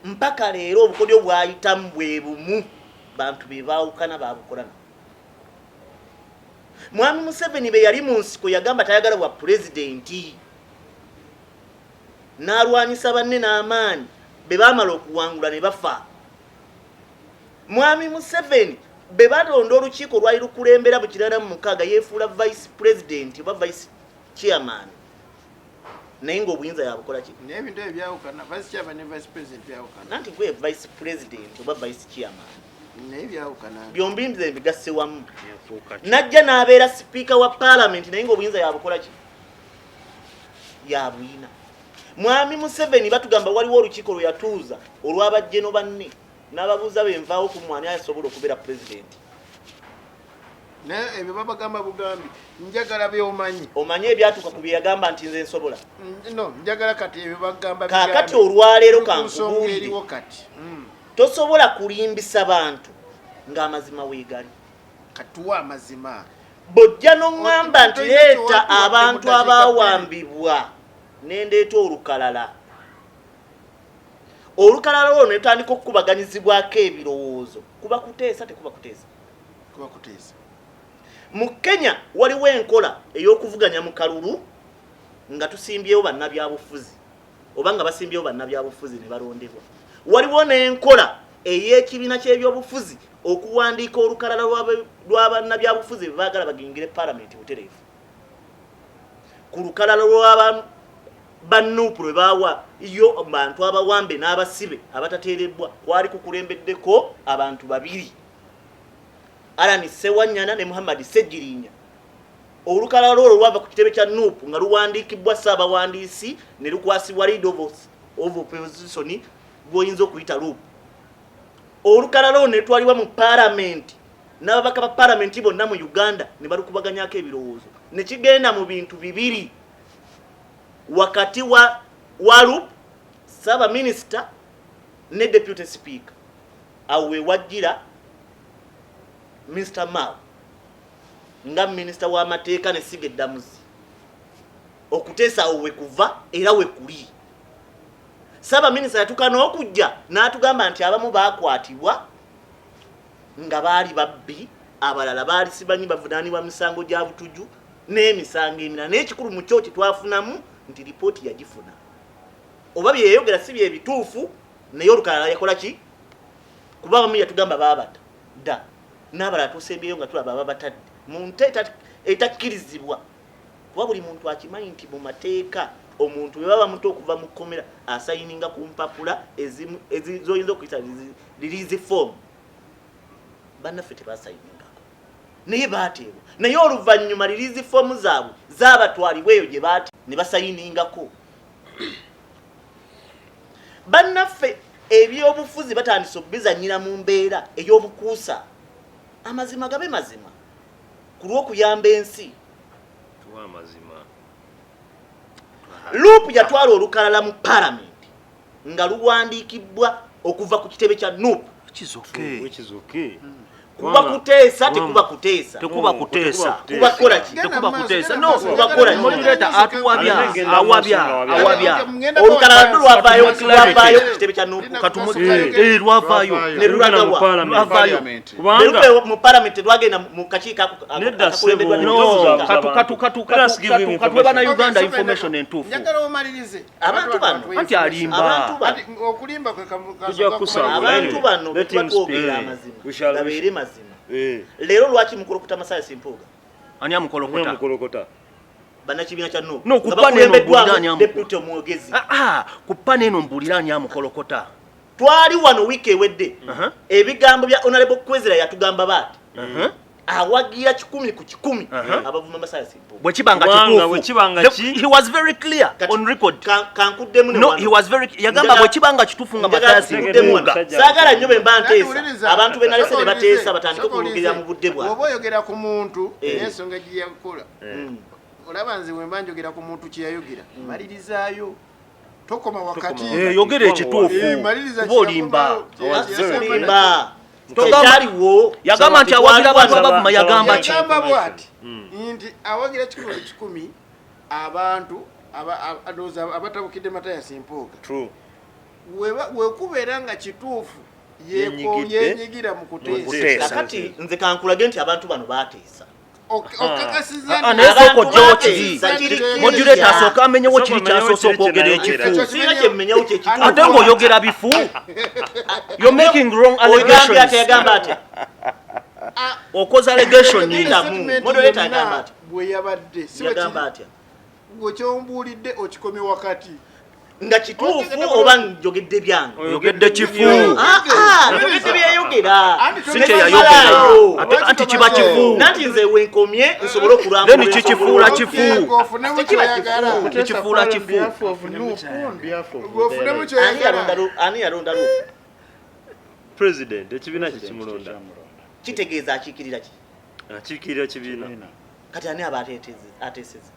mpaka leero obukodyo bwayitamu bwe bumu, bantu be baawukana babukolana. Mwami Museveni be yali mu nsiko yagamba tayagala bwa pulezidenti, n'alwanyisa banne n'amaanyi, be baamala okuwangula ne bafa. Mwami Museveni be balonda olukiiko lwali lukulembera mu 86 yeefuula vice president oba vice chairman, naye ng'obuyinza yabukola ki? Naye ebintu ebyo byawukana, vice chairman ne vice president byawukana. Nanti gwe vice president oba vice chairman, naye byawukana. Byombi nze mbigasse wamu. Najja n'abeera sipiika wa paalamenti, naye ng'obuyinza yabukola ki? Yabuyina. Mwami Museveni batugamba waliwo olukiiko lwe yatuuza olw'abajjeno banne, n'ababuuza benvaawo ku mwani asobola okubeera pulezidenti. Naye ebyo babagamba bugambi, njagala byomanyi. Omanye ebyatuuka ku bye yagamba nti nze nsobola. No, njagala kati ebyo bagamba. Kaakati olwaleero Tuli ku nsonga kankubuulire. eriwo kati. Tosobola kulimbisa bantu ng'amazima weegali. Katuwa amazima. Bw'ojja n'oŋŋamba nti Tolina leeta kyewakuwadde abantu mu dakiika abaawambibwa, ne ndeeta olukalala, olukalala olwo ne lutandika okukubaganyizibwako ebirowoozo, kuba kuteesa tekuba kuteesa? Kuba kuteesa. Mu Kenya waliwo enkola ey'okuvuganya mu kalulu nga tusimbyewo bannabyabufuzi oba nga basimbyewo bannabyabufuzi ne balondebwa. Waliwo n'enkola ey'ekibiina ky'ebyobufuzi okuwandiika olukalala lwa bannabyabufuzi be baagala bagingire paalamenti butereevu. Ku lukalala lwa bannuupu lwe baawa yo bantu abawambe n'abasibe abatateerebbwa, kwali kukulembeddeko abantu babiri, Allan Ssewanyana ne Muhammad Ssegirinya. Olukalala olwo lwava ku kitebe kya NUP nga luwandiikibwa ssaabawandiisi ne lukwasibwa leader of opposition gw'oyinza okuyita LOP. Olukalala olwo ne lutwalibwa mu paalamenti n'ababaka ba paalamenti bonna mu Uganda ne balukubaganyako ebirowoozo, ne kigenda mu bintu bibiri wakati wa LOP, ssaabaminisita ne deputy speaker. Awo we wajjira Mr Mao nga minisita w'amateeka ne siga eddamuzi. Okuteesa awo we kuva era we kuli. Ssaabaminisita yatuuka n'okujja n'atugamba nti abamu baakwatibwa nga baali babbi, abalala baali sibanyi bavunaanibwa misango gya butuju n'emisango emirala. Naye ekikulu mu kyo kye twafunamu nti lipooti yagifuna, oba bye yayogera si bye bituufu, naye olukalala yakola ki? Kuba abamu yatugamba baabata dda, n'abalala tusembyeyo nga tulaba ababatadde mu nte etakkirizibwa. Kuba buli muntu akimanyi nti mu mateeka omuntu bwe baba muto okuva mu kkomera asayininga ku mpapula zoyinza okuyita release form. Bannaffe tebasayiningako, naye baateebwa, naye oluvannyuma release form zaabwe zaabatwalibwa eyo gye baate ne basayiningako. Bannaffe ebyobufuzi batandise okubizannyira mu mbeera ey'obukuusa. Amazima gabe mazima ku lw'okuyamba ensi. Tuwa amazima. LOP yatwala olukalala mu paalamenti nga luwandiikibwa okuva ku kitebe kya NUP. Which is okay. Which is okay. Kuba kuteesa tekuba kuteesa? Tekuba kuteesa. Kuba kukola ki? Tekuba kuteesa. No, Kuba kukola ki? Moderator atuwabya, awabya, awabya. Olukalala lwo lwavaayo ku kitebe kya NUP. Lwavaayo. Ne lulagawa? Lwavaayo. Kubanga Ne mu paalamenti lwagenda mu kakiiko Nedda akakulemberwa ssebo. ne No, minisita. katu katu katu Let us give him katu katuwe bana information. Uganda information entuufu. Njagala omalirize. Abantu bano. Anti alimba. Abantu bano. Anti okulimba kwe Tujja kusaba. Abantu bano Let him bwe twogera speak. amazima We shall- gabeere mazima. Eh. Leero lwaki mukulukuta Mathias Mpuuga? Ani amukolokota? Mukolokota. Bannakibiina kya NUP No, nga ku panel eno bakulembeddwamu mbuulira ani deputy omwogezi. Ah, ah, ku panel eno mbuulira ani amukolokota. Twali wano wiiki ewedde, ebigambo bya Honorable Kwezera yatugamba baati awagira 100% abavuma Mathias Mpuuga. Bwe kiba nga Kubanga kituufu. bwe kiba nga ki- He was very clear Kati, on record. Kankuddemu ne No, wano. he was very yagamba Njagala- bwe kiba nga kituufu nga Njagala Mathias nkuddemu wano. Mpuuga. Saagala nnyo bwe mba Nanti nteesa wuliriza. abantu be nalese ne Sooka bateesa owulirize. batandike Sooka okulugirira owulirize. mu budde bwabwe. Bw'oba oyogera ku muntu n'ensonga gye yakola, olaba nze bwe mba njogera ku muntu kye yayogera, malirizaayo, tokoma wakati. Yogera ekituufu. Maliriza. Kuba olimba. Kulimba. Togamba- Tekyaliwo. Yagamba nti awagira abantu abavuma, yagamba ki? Yagamba bw'ati nti awagira 100% Abantu ndowooza abatabukidde Mathias Mpuuga. True. Wekubeera nga kituufu Yenyigidde yenyigira mu mu kuteesa. kuteesa. Kakati nze kankulage nti abantu bano bateesa. Okakasiza Ah, nti- naye sooka Abantu ojjewo kiri. bateesa, kiri Moderator clear. asooka amenyewo Sooka kiri omenyewo kyasoose kiri okwogera kye nayogera. ekifu. Sirina kye mmenyawo kye kituufu. Ate ng'oyogera bifu. You're making wrong Ogambye atya, allegations. yagamba atya? Okoze allegation. Linda. Statement Moderator yonna agamba atya? bwe yabadde si bwe Yagamba kiri. atya? Gwe kyombuulidde okikomye wakati. Nga kituufu oba njogedde byange? Oyogedde kifu. Ah, ah, njogedde byeyogera. Anti Si kye yayogera. Malaayo. Ate anti kiba kifu. Nanti nze wenkomye nsobole okulambula Then kikifuula ensonga. kifu. Gwe ofunemu Tekiba kyoyagala. kifu. Ekifuula On kifu. behalf of NUP, on behalf of Gwe ofunemu Ani kyoyagala. ani yalonda Luuku? President ekibiina kye kimulonda. Kitegeeza akiikirira ki? Akiikirira kibiina. Kati ani aba ateeseza?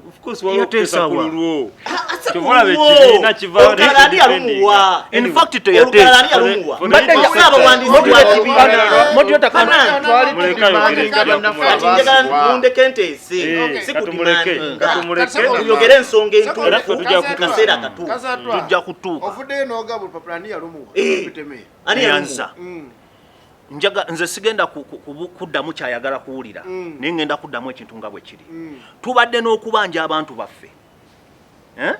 Of course waliwo Yateesa okuteesa ku wa? lulwo. Ase Kyova olaba kulwo. ekibiina kivaayo Olukalala ani yalumuwa? In fact Olukalala teyateesa. ani yalumuwa? Mbadde Mbadde abawandiisi Moderator- ba kibiina. Moderator kan- Bannange, Twali Muleke ayogere tudimandinga ebya bannaffe kumulaba. kati njagala abaasibwa. mundeke nteese. Eh, Si katumuleke, kudimandinga. katumuleke. Tuyogere ensonga Era ffe entuufu tujja mu kaseera kutuuka. akatuufu. Kasatwa. Tujja kutuuka. Ovuddeyo n'ogamba olupapula ani yalumuwa? Eh. Biteme. Ani Yanza. yalumuwa? Njaga nze sigenda kuddamu kyayagala kuwulira, naye ngenda kuddamu ekintu nga bwe kiri. Tubadde n'okubanja abantu baffe, eh?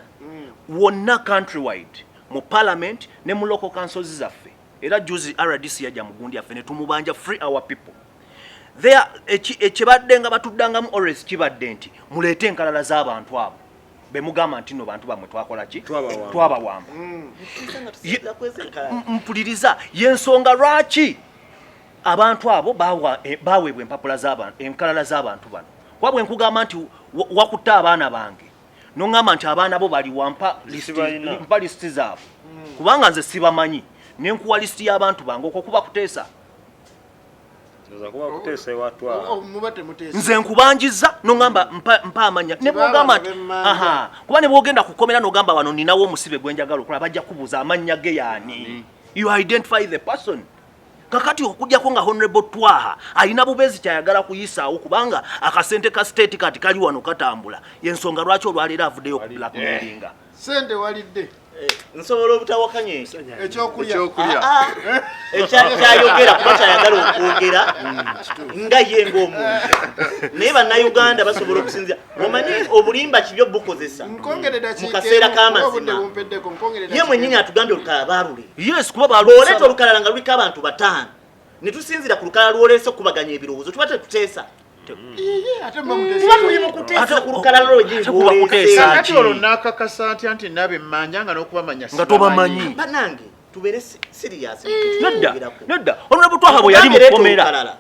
Wonna countrywide mu parliament ne mu local councils zaffe. Era juzi RDC yajja mu gundi yaffe ne tumubanja free our people. There ekibadde nga batuddangamu always kibadde nti muleete enkalala z'abantu abo be mugamba nti nno bantu bammwe twakola ki? Twabawamba. Twabawamba. Tuteesa nga tusinziira ku ezo enkalala. Mpuliriza, yensonga lwaki abantu abo baweebwa empapula z'abantu, enkalala z'abantu bano. Kuba bwe nkugamba nti wakutte abaana bange, noŋŋamba nti abaana bo bali wampa Sibalina. mpa lisiti zaabwe, kubanga nze sibamanyi, ne nkuwa lisiti y'abantu bange, okwo kuba kuteesa. Ndowooza kuba kuteesa ewatwala. Muba temuteesa. Nze nkubanjiza noŋŋamba mpa amannya, ne bw'ogamba nti bemmanja. aha, kuba ne bw'ogenda kukomera n'ogamba wano ninawo omusibe gwe njagala okulaba, bajja kubuuza amannya ge yaani. You identify the person. Kakati okujjako nga Honorable Twaha alina bubeezi kyayagala kuyisaawo, kubanga akasente ka state kati kali wano katambula, yensonga lwaki olwaleero avuddeyo ku blackmailinga. Sente walidde. Nsobola obutawakanya ekyo. Ekyokulya. Ekyokulya. Ah, kyayogera kuba kyayagala okwogera nga ye ng'omuntu, naye bannayuganda basobola okusinzira. Omanyi obulimba kibyo bukozesa Nkongere mu dakiika kaseera emu, kuba k'amazima. obudde bumpeddeko, nkongere Ye dakiika mwennyini emu. atugambye olukalala baaluleeta. Yes, kuba Bw'oleeta balusaba. olukalala nga luliko abantu 5 ne tusinzira ku lukalala lw'oleese okukubaganya ebirowoozo, tuba tetuteesa. Iye, ate muba muteesa. Tuba tuli mu kuteesa ku lukalala lwennyini Ate kuba lw'oleese. kuteesa. Kakati olwo n'akakasa ntya nti naabe mmanja nga n'okubamanya Nga tobamanyi. Bannange, tubeere serious mu Nedda, kyetuyogerako. nedda. Honorable Twaha bwe yali mu Oleeta kkomera. olukalala,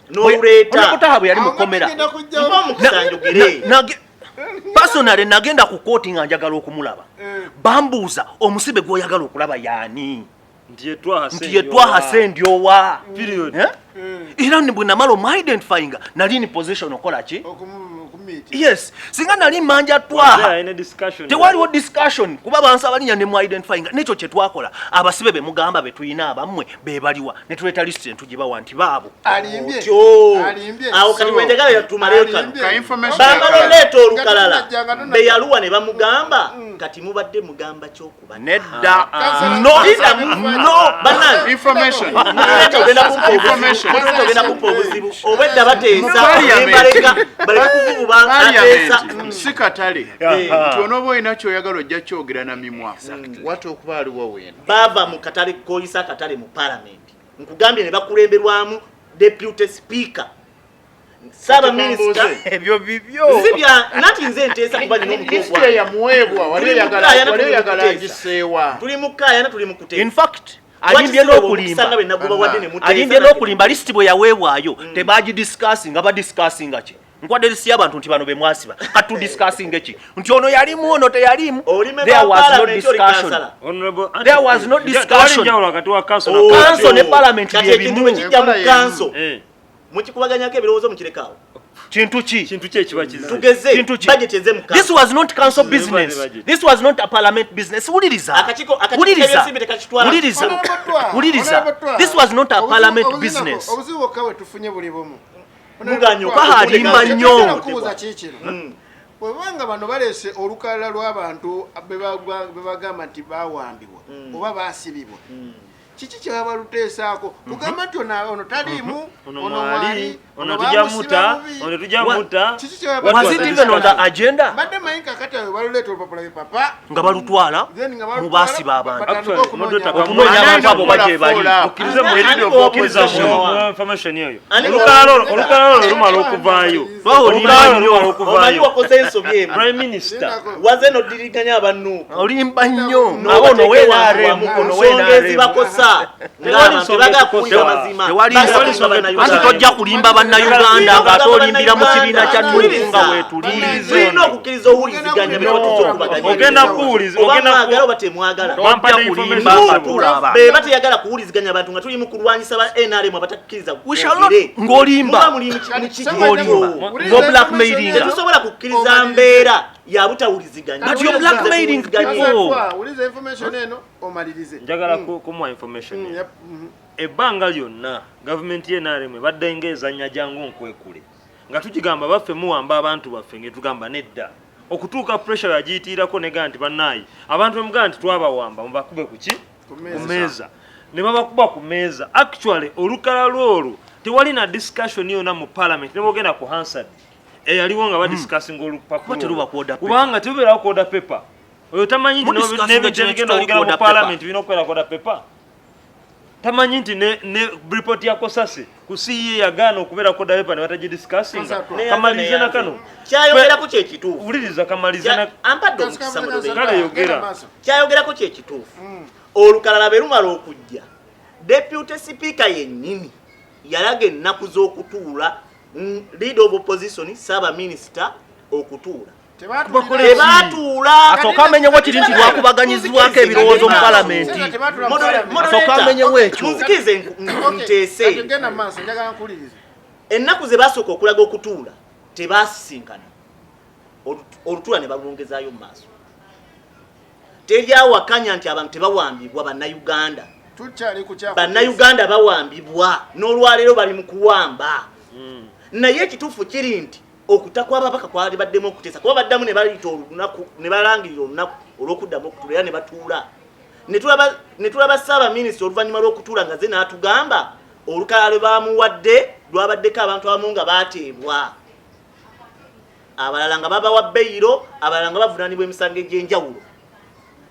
n'oluleeta. Honorable Twaha bwe yali mu Awo nga kkomera. tugenda kujjawo- Mpa omukisa njogere. Personally nagenda ku kooti nga njagala okumulaba. Bambuuza omusibe gw'oyagala okulaba yaani? Nti ye Twaha Nti ye Twaha Sendyowa. Period. Eh? Era ne bwe namala omuidentifyinga nali in position okola ki? Okumiiti. Yes, singa nali mmanja Was there Twaha. any discussion? Tewaliwo discussion kuba bansaba linnya ne muidentifyinga. N'ekyo kye twakola, abasibe be mugamba be tuyina abammwe be baliwa, ne tuleeta lisiti ne tugibawa nti baabo. Alimbye. Otyo. Alimbye. Awo kati wenjagala tumaleyo kano. Alimbye. Ka information Bamala oleeta olukalala Nga tonajja, nga tonajja. be yaluwa ne bamugamba kati mubadde mugamba kyokuba. Nedda. Kansala- No, Kansala- no. Bannange, Information. Moderator ogenda kumpa obuzibu. Information. Moderator ogenda kumpa obuzibu. Obwedda bateesa Mu parliament. nembaleka baleke kuvububa ateesa. Parliament si katale. Eh. Nti onooba olina kyoyagala ojja kyogera na mimwa. Wata okuba aliwo weeno. Baava mu katale koyisa akatale mu palamenti, nkugambye ne bakulemberwamu deputy speaker, saabaminisita. Ebyo bibyo. Si bya nati nze nteesa kuba nina omutwe Lisiti ogwange. eyamuweebwa wali Tuli mu oyagala kukaayana, wali tuli mu oyagala kuteesa. agiseewa. Tuli mu kukaayana, tuli mu kuteesa. In fact, alimbye n'okulimba. Alimbye n'okulimba. Lisiti bwe yaweebwayo tebagidiscussinga. Badiscussinga ki? Nkwadde lisiti y'abantu nti bano be mwasiba, kati tudiscussinge ki? Nti ono yalimu, ono teyalimu. There was no discussion. Honorable There was no discussion. Tewali njawulo wakati wa council na Oh. parliament. Council ne parliament Kati bye ekintu bimu. bwe kijja mu Enkola kanso Eh, mukikubaganyako ebirowoozo mukirekawo. Kintu ki? Kintu ki ekiba kizibu? Tugeze Kintu ki? budget eze mu This kanso. was not council business. Budget. This was not a parliament business. Wuliriza. Akakiiko Wuliriza. k'ebyensimbi tekakitwala. Wuliriza. Honorable Twaha, Wuliriza. Honorable Twaha. This was not a parliament business. Obuzibu bwokka bwe tufunye buli bumu. Muganya Twaha alimba nnyo. Kubuuza kiikino. Bwebanga bano baleese olukalala lw'abantu be bagamba nti bawambibwa oba baasibibwa, kiki kye baba luteesaako kugamba nti ono taliimu, Ono ono mwali, mwali, ono ono tujja bamusiba muta, bubi. ono tujja muta. Kiki kye baba Was it even on the agenda? Mbadde manyi kakati awo baluleeta olupapula bipapa, Nga balutwala then nga mu balutwala, baasiba abantu. batandike Actually, okunoonya moderator, abantu. Okunoonya abantu abo Ani baje bali. kola Mukkirize Ani mu kola mukkiriza opposition? mu information eyo. Ani Olukalala olwo lumala okuvaayo. Olimba Olukalala nnyo. lumala Omanyi okuvaayo. wakoze ensobi emu. Prime Minister. Waze nodiriganya abanuupu. Olimba nnyo. Abo ono WNRM, ono nsonga WNRM. ezibakosa Tewali ng'abantu nsonga tebagala kuwulira etukosa. mazima. Tewali Bagala nsonga kulimba etukosa. Anti tojja kulimba bannayuganda ng'ate olimbira mu kibiina kya NUP nga weetuli. Tulina okukkiriza owuliziganya No. bye Ogenda kuwuliza, oba ogenda mwagala oba temwagala. Bampadde Tojja kulimba information. nga tulaba. Be bateyagala kuwuliziganya abantu nga tuli mu kulwanyisa ba NRM abatakkiriza We shall not kwogere. ng'olimba. Muba muli mu Ng'olimba. kikyo. Ngo blackmailing. Tetusobola kukkiriza mbeera ya butawuliziganya. But you're blackmailing people. Wuliza information eno omalirize. Njagala kumuwa information eno. Yep. Ebbanga lyonna gavumenti ye NRM ebadde ng'ezannya jangu nkwekule, nga tugigamba baffe muwamba abantu baffe, ngetugamba nedda, okutuuka pressure yagiyitiirako negaa nti bannaayi abantu bemugamba nti twabawamba mubakube ku ki? Ku Ku mmeeza. meeza. Ne babakuba ku meeza. Actually olukalala olwo tewali na discussion yonna mu parliament, ne bwogenda ku Hansard eyaliwo nga badiscussinga Kuba teruba ku order olupapula, paper. kubanga terubeerawo ku order paper. Oyo tamanyi nti Mudiscussinga n'ebintu kino ebigenda ekitali okugenda ku mu order paper. parliament birina okubeera ku order paper. Tamanyi nti ne report ya Kosase ku CEA yagaana okubeera ku order paper ne batagidiscussinga. Kamalirize na kano. Kyayogerako kyekituufu. Wuliriza, kamalirize na Ampadde omukisa, moderator. Kale yogera. Kyayogerako kyekituufu. Olukalala bwe lumala okujja, deputy speaker yennyini yalaga ennaku z'okutuula, leader of opposition, ssaabaminisita okutuula. Tebaatuula. Asooka amenyewo kiri nti lwakubaganyizibwako ebirowoozo mu palamenti. Asooka amenyewo ekyo. Munzikirize nteese. Genda maaso, njagala nkulirize. Ennaku ze basooka okulaga okutuula tebaasisinkana. Olutuula ne balwongezaayo mu maaso. Teryawakanya nti abantu tebawambibwa bannayuganda. Tukyali ku kya Bannayuganda bawambibwa, n'olwaleero bali mu kuwamba, naye ekituufu kiri nti okuta kw'ababaka kwali baddemu okuteesa, kuba baddamu ne bayita olunaku ne balangirira olunaku olw'okuddamu okutuula, era ne batuula ne tulaba ssaabaminisita oluvannyuma lw'okutuula nga ze n'atugamba olukalala lwe bamuwadde lwabaddeko abantu abamu nga baateebwa, abalala nga babawa beyiro, abalala nga bavunaanibwa emisango egy'enjawulo.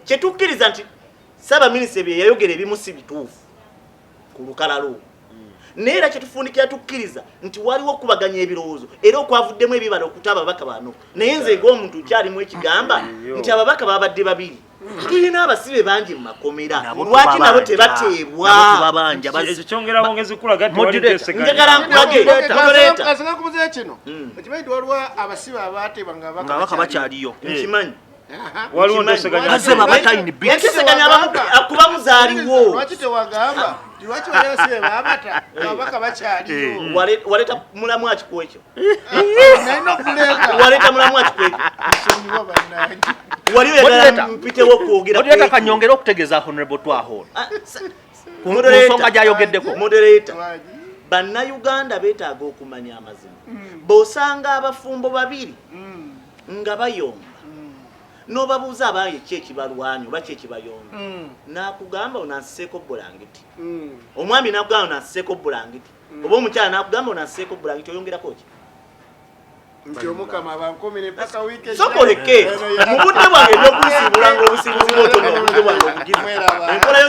Kyetukkiriza nti ssaabaminisita bye yayogera ebimu si bituufu ku lukalala olwo, naye era kyetufundikira tukkiriza nti waliwo okubaganya ebirowoozo era okwavuddemu ebibala okuta ababaka bano. Naye nze ng'omuntu nkyalimu ekigamba nti ababaka babadde babiri, tulina abasibe bangi mu makomera. Nabo Lwaki nabo tubabanja. tebateebwa? Nabo tubabanja. Ekyo kyongera bwongezi kulaga nti wali Moderator. nteeseganya. Njagala nkulage, moderator. Kasanga kubuza kino. Okimanyi nti waliwo abasibe abateebwa nga Nga ababaka bakyaliyo. Nkimanyi. Waliwo Nkimanyi. nteeseganya. Bazze babata in bits. Enteeseganya abamu kuba muzaaliwo. Lwaki tewagamba nti lwaki wali abasibe babata ababaka bakyaliyo? Waleeta mulamu akiku ekyo. Nalina okuleeta. Waleeta mulamu akiku ekyo. Nsonyiwa bannange. Wali oyagala Moderator. mpitewo okwogera ku Moderator, ekyo. kanyongere okutegeeza Honorable Twaha Ah, ku Moderator. nsonga gy'ayogeddeko. Moderator. Lwaki? Bannayuganda beetaaga okumanya amazima. Bw'osanga abafumbo babiri nga bayomba n'obabuuza abaayo ki ekibalwanya oba ki ekibayomba, n'akugamba onansiseeko bulangiti, omwami n'akugamba onansiseeko bulangiti, oba omukyala n'akugamba onansiseeko bulangiti, oyongerako ki? Nti omukama bankumire mpaka wiiki ejja. Sokoleke mu budde bwange ebyokusiibula nga obusiibuzi bwotono obudde bwange obugizi Mweraba. enkola yo.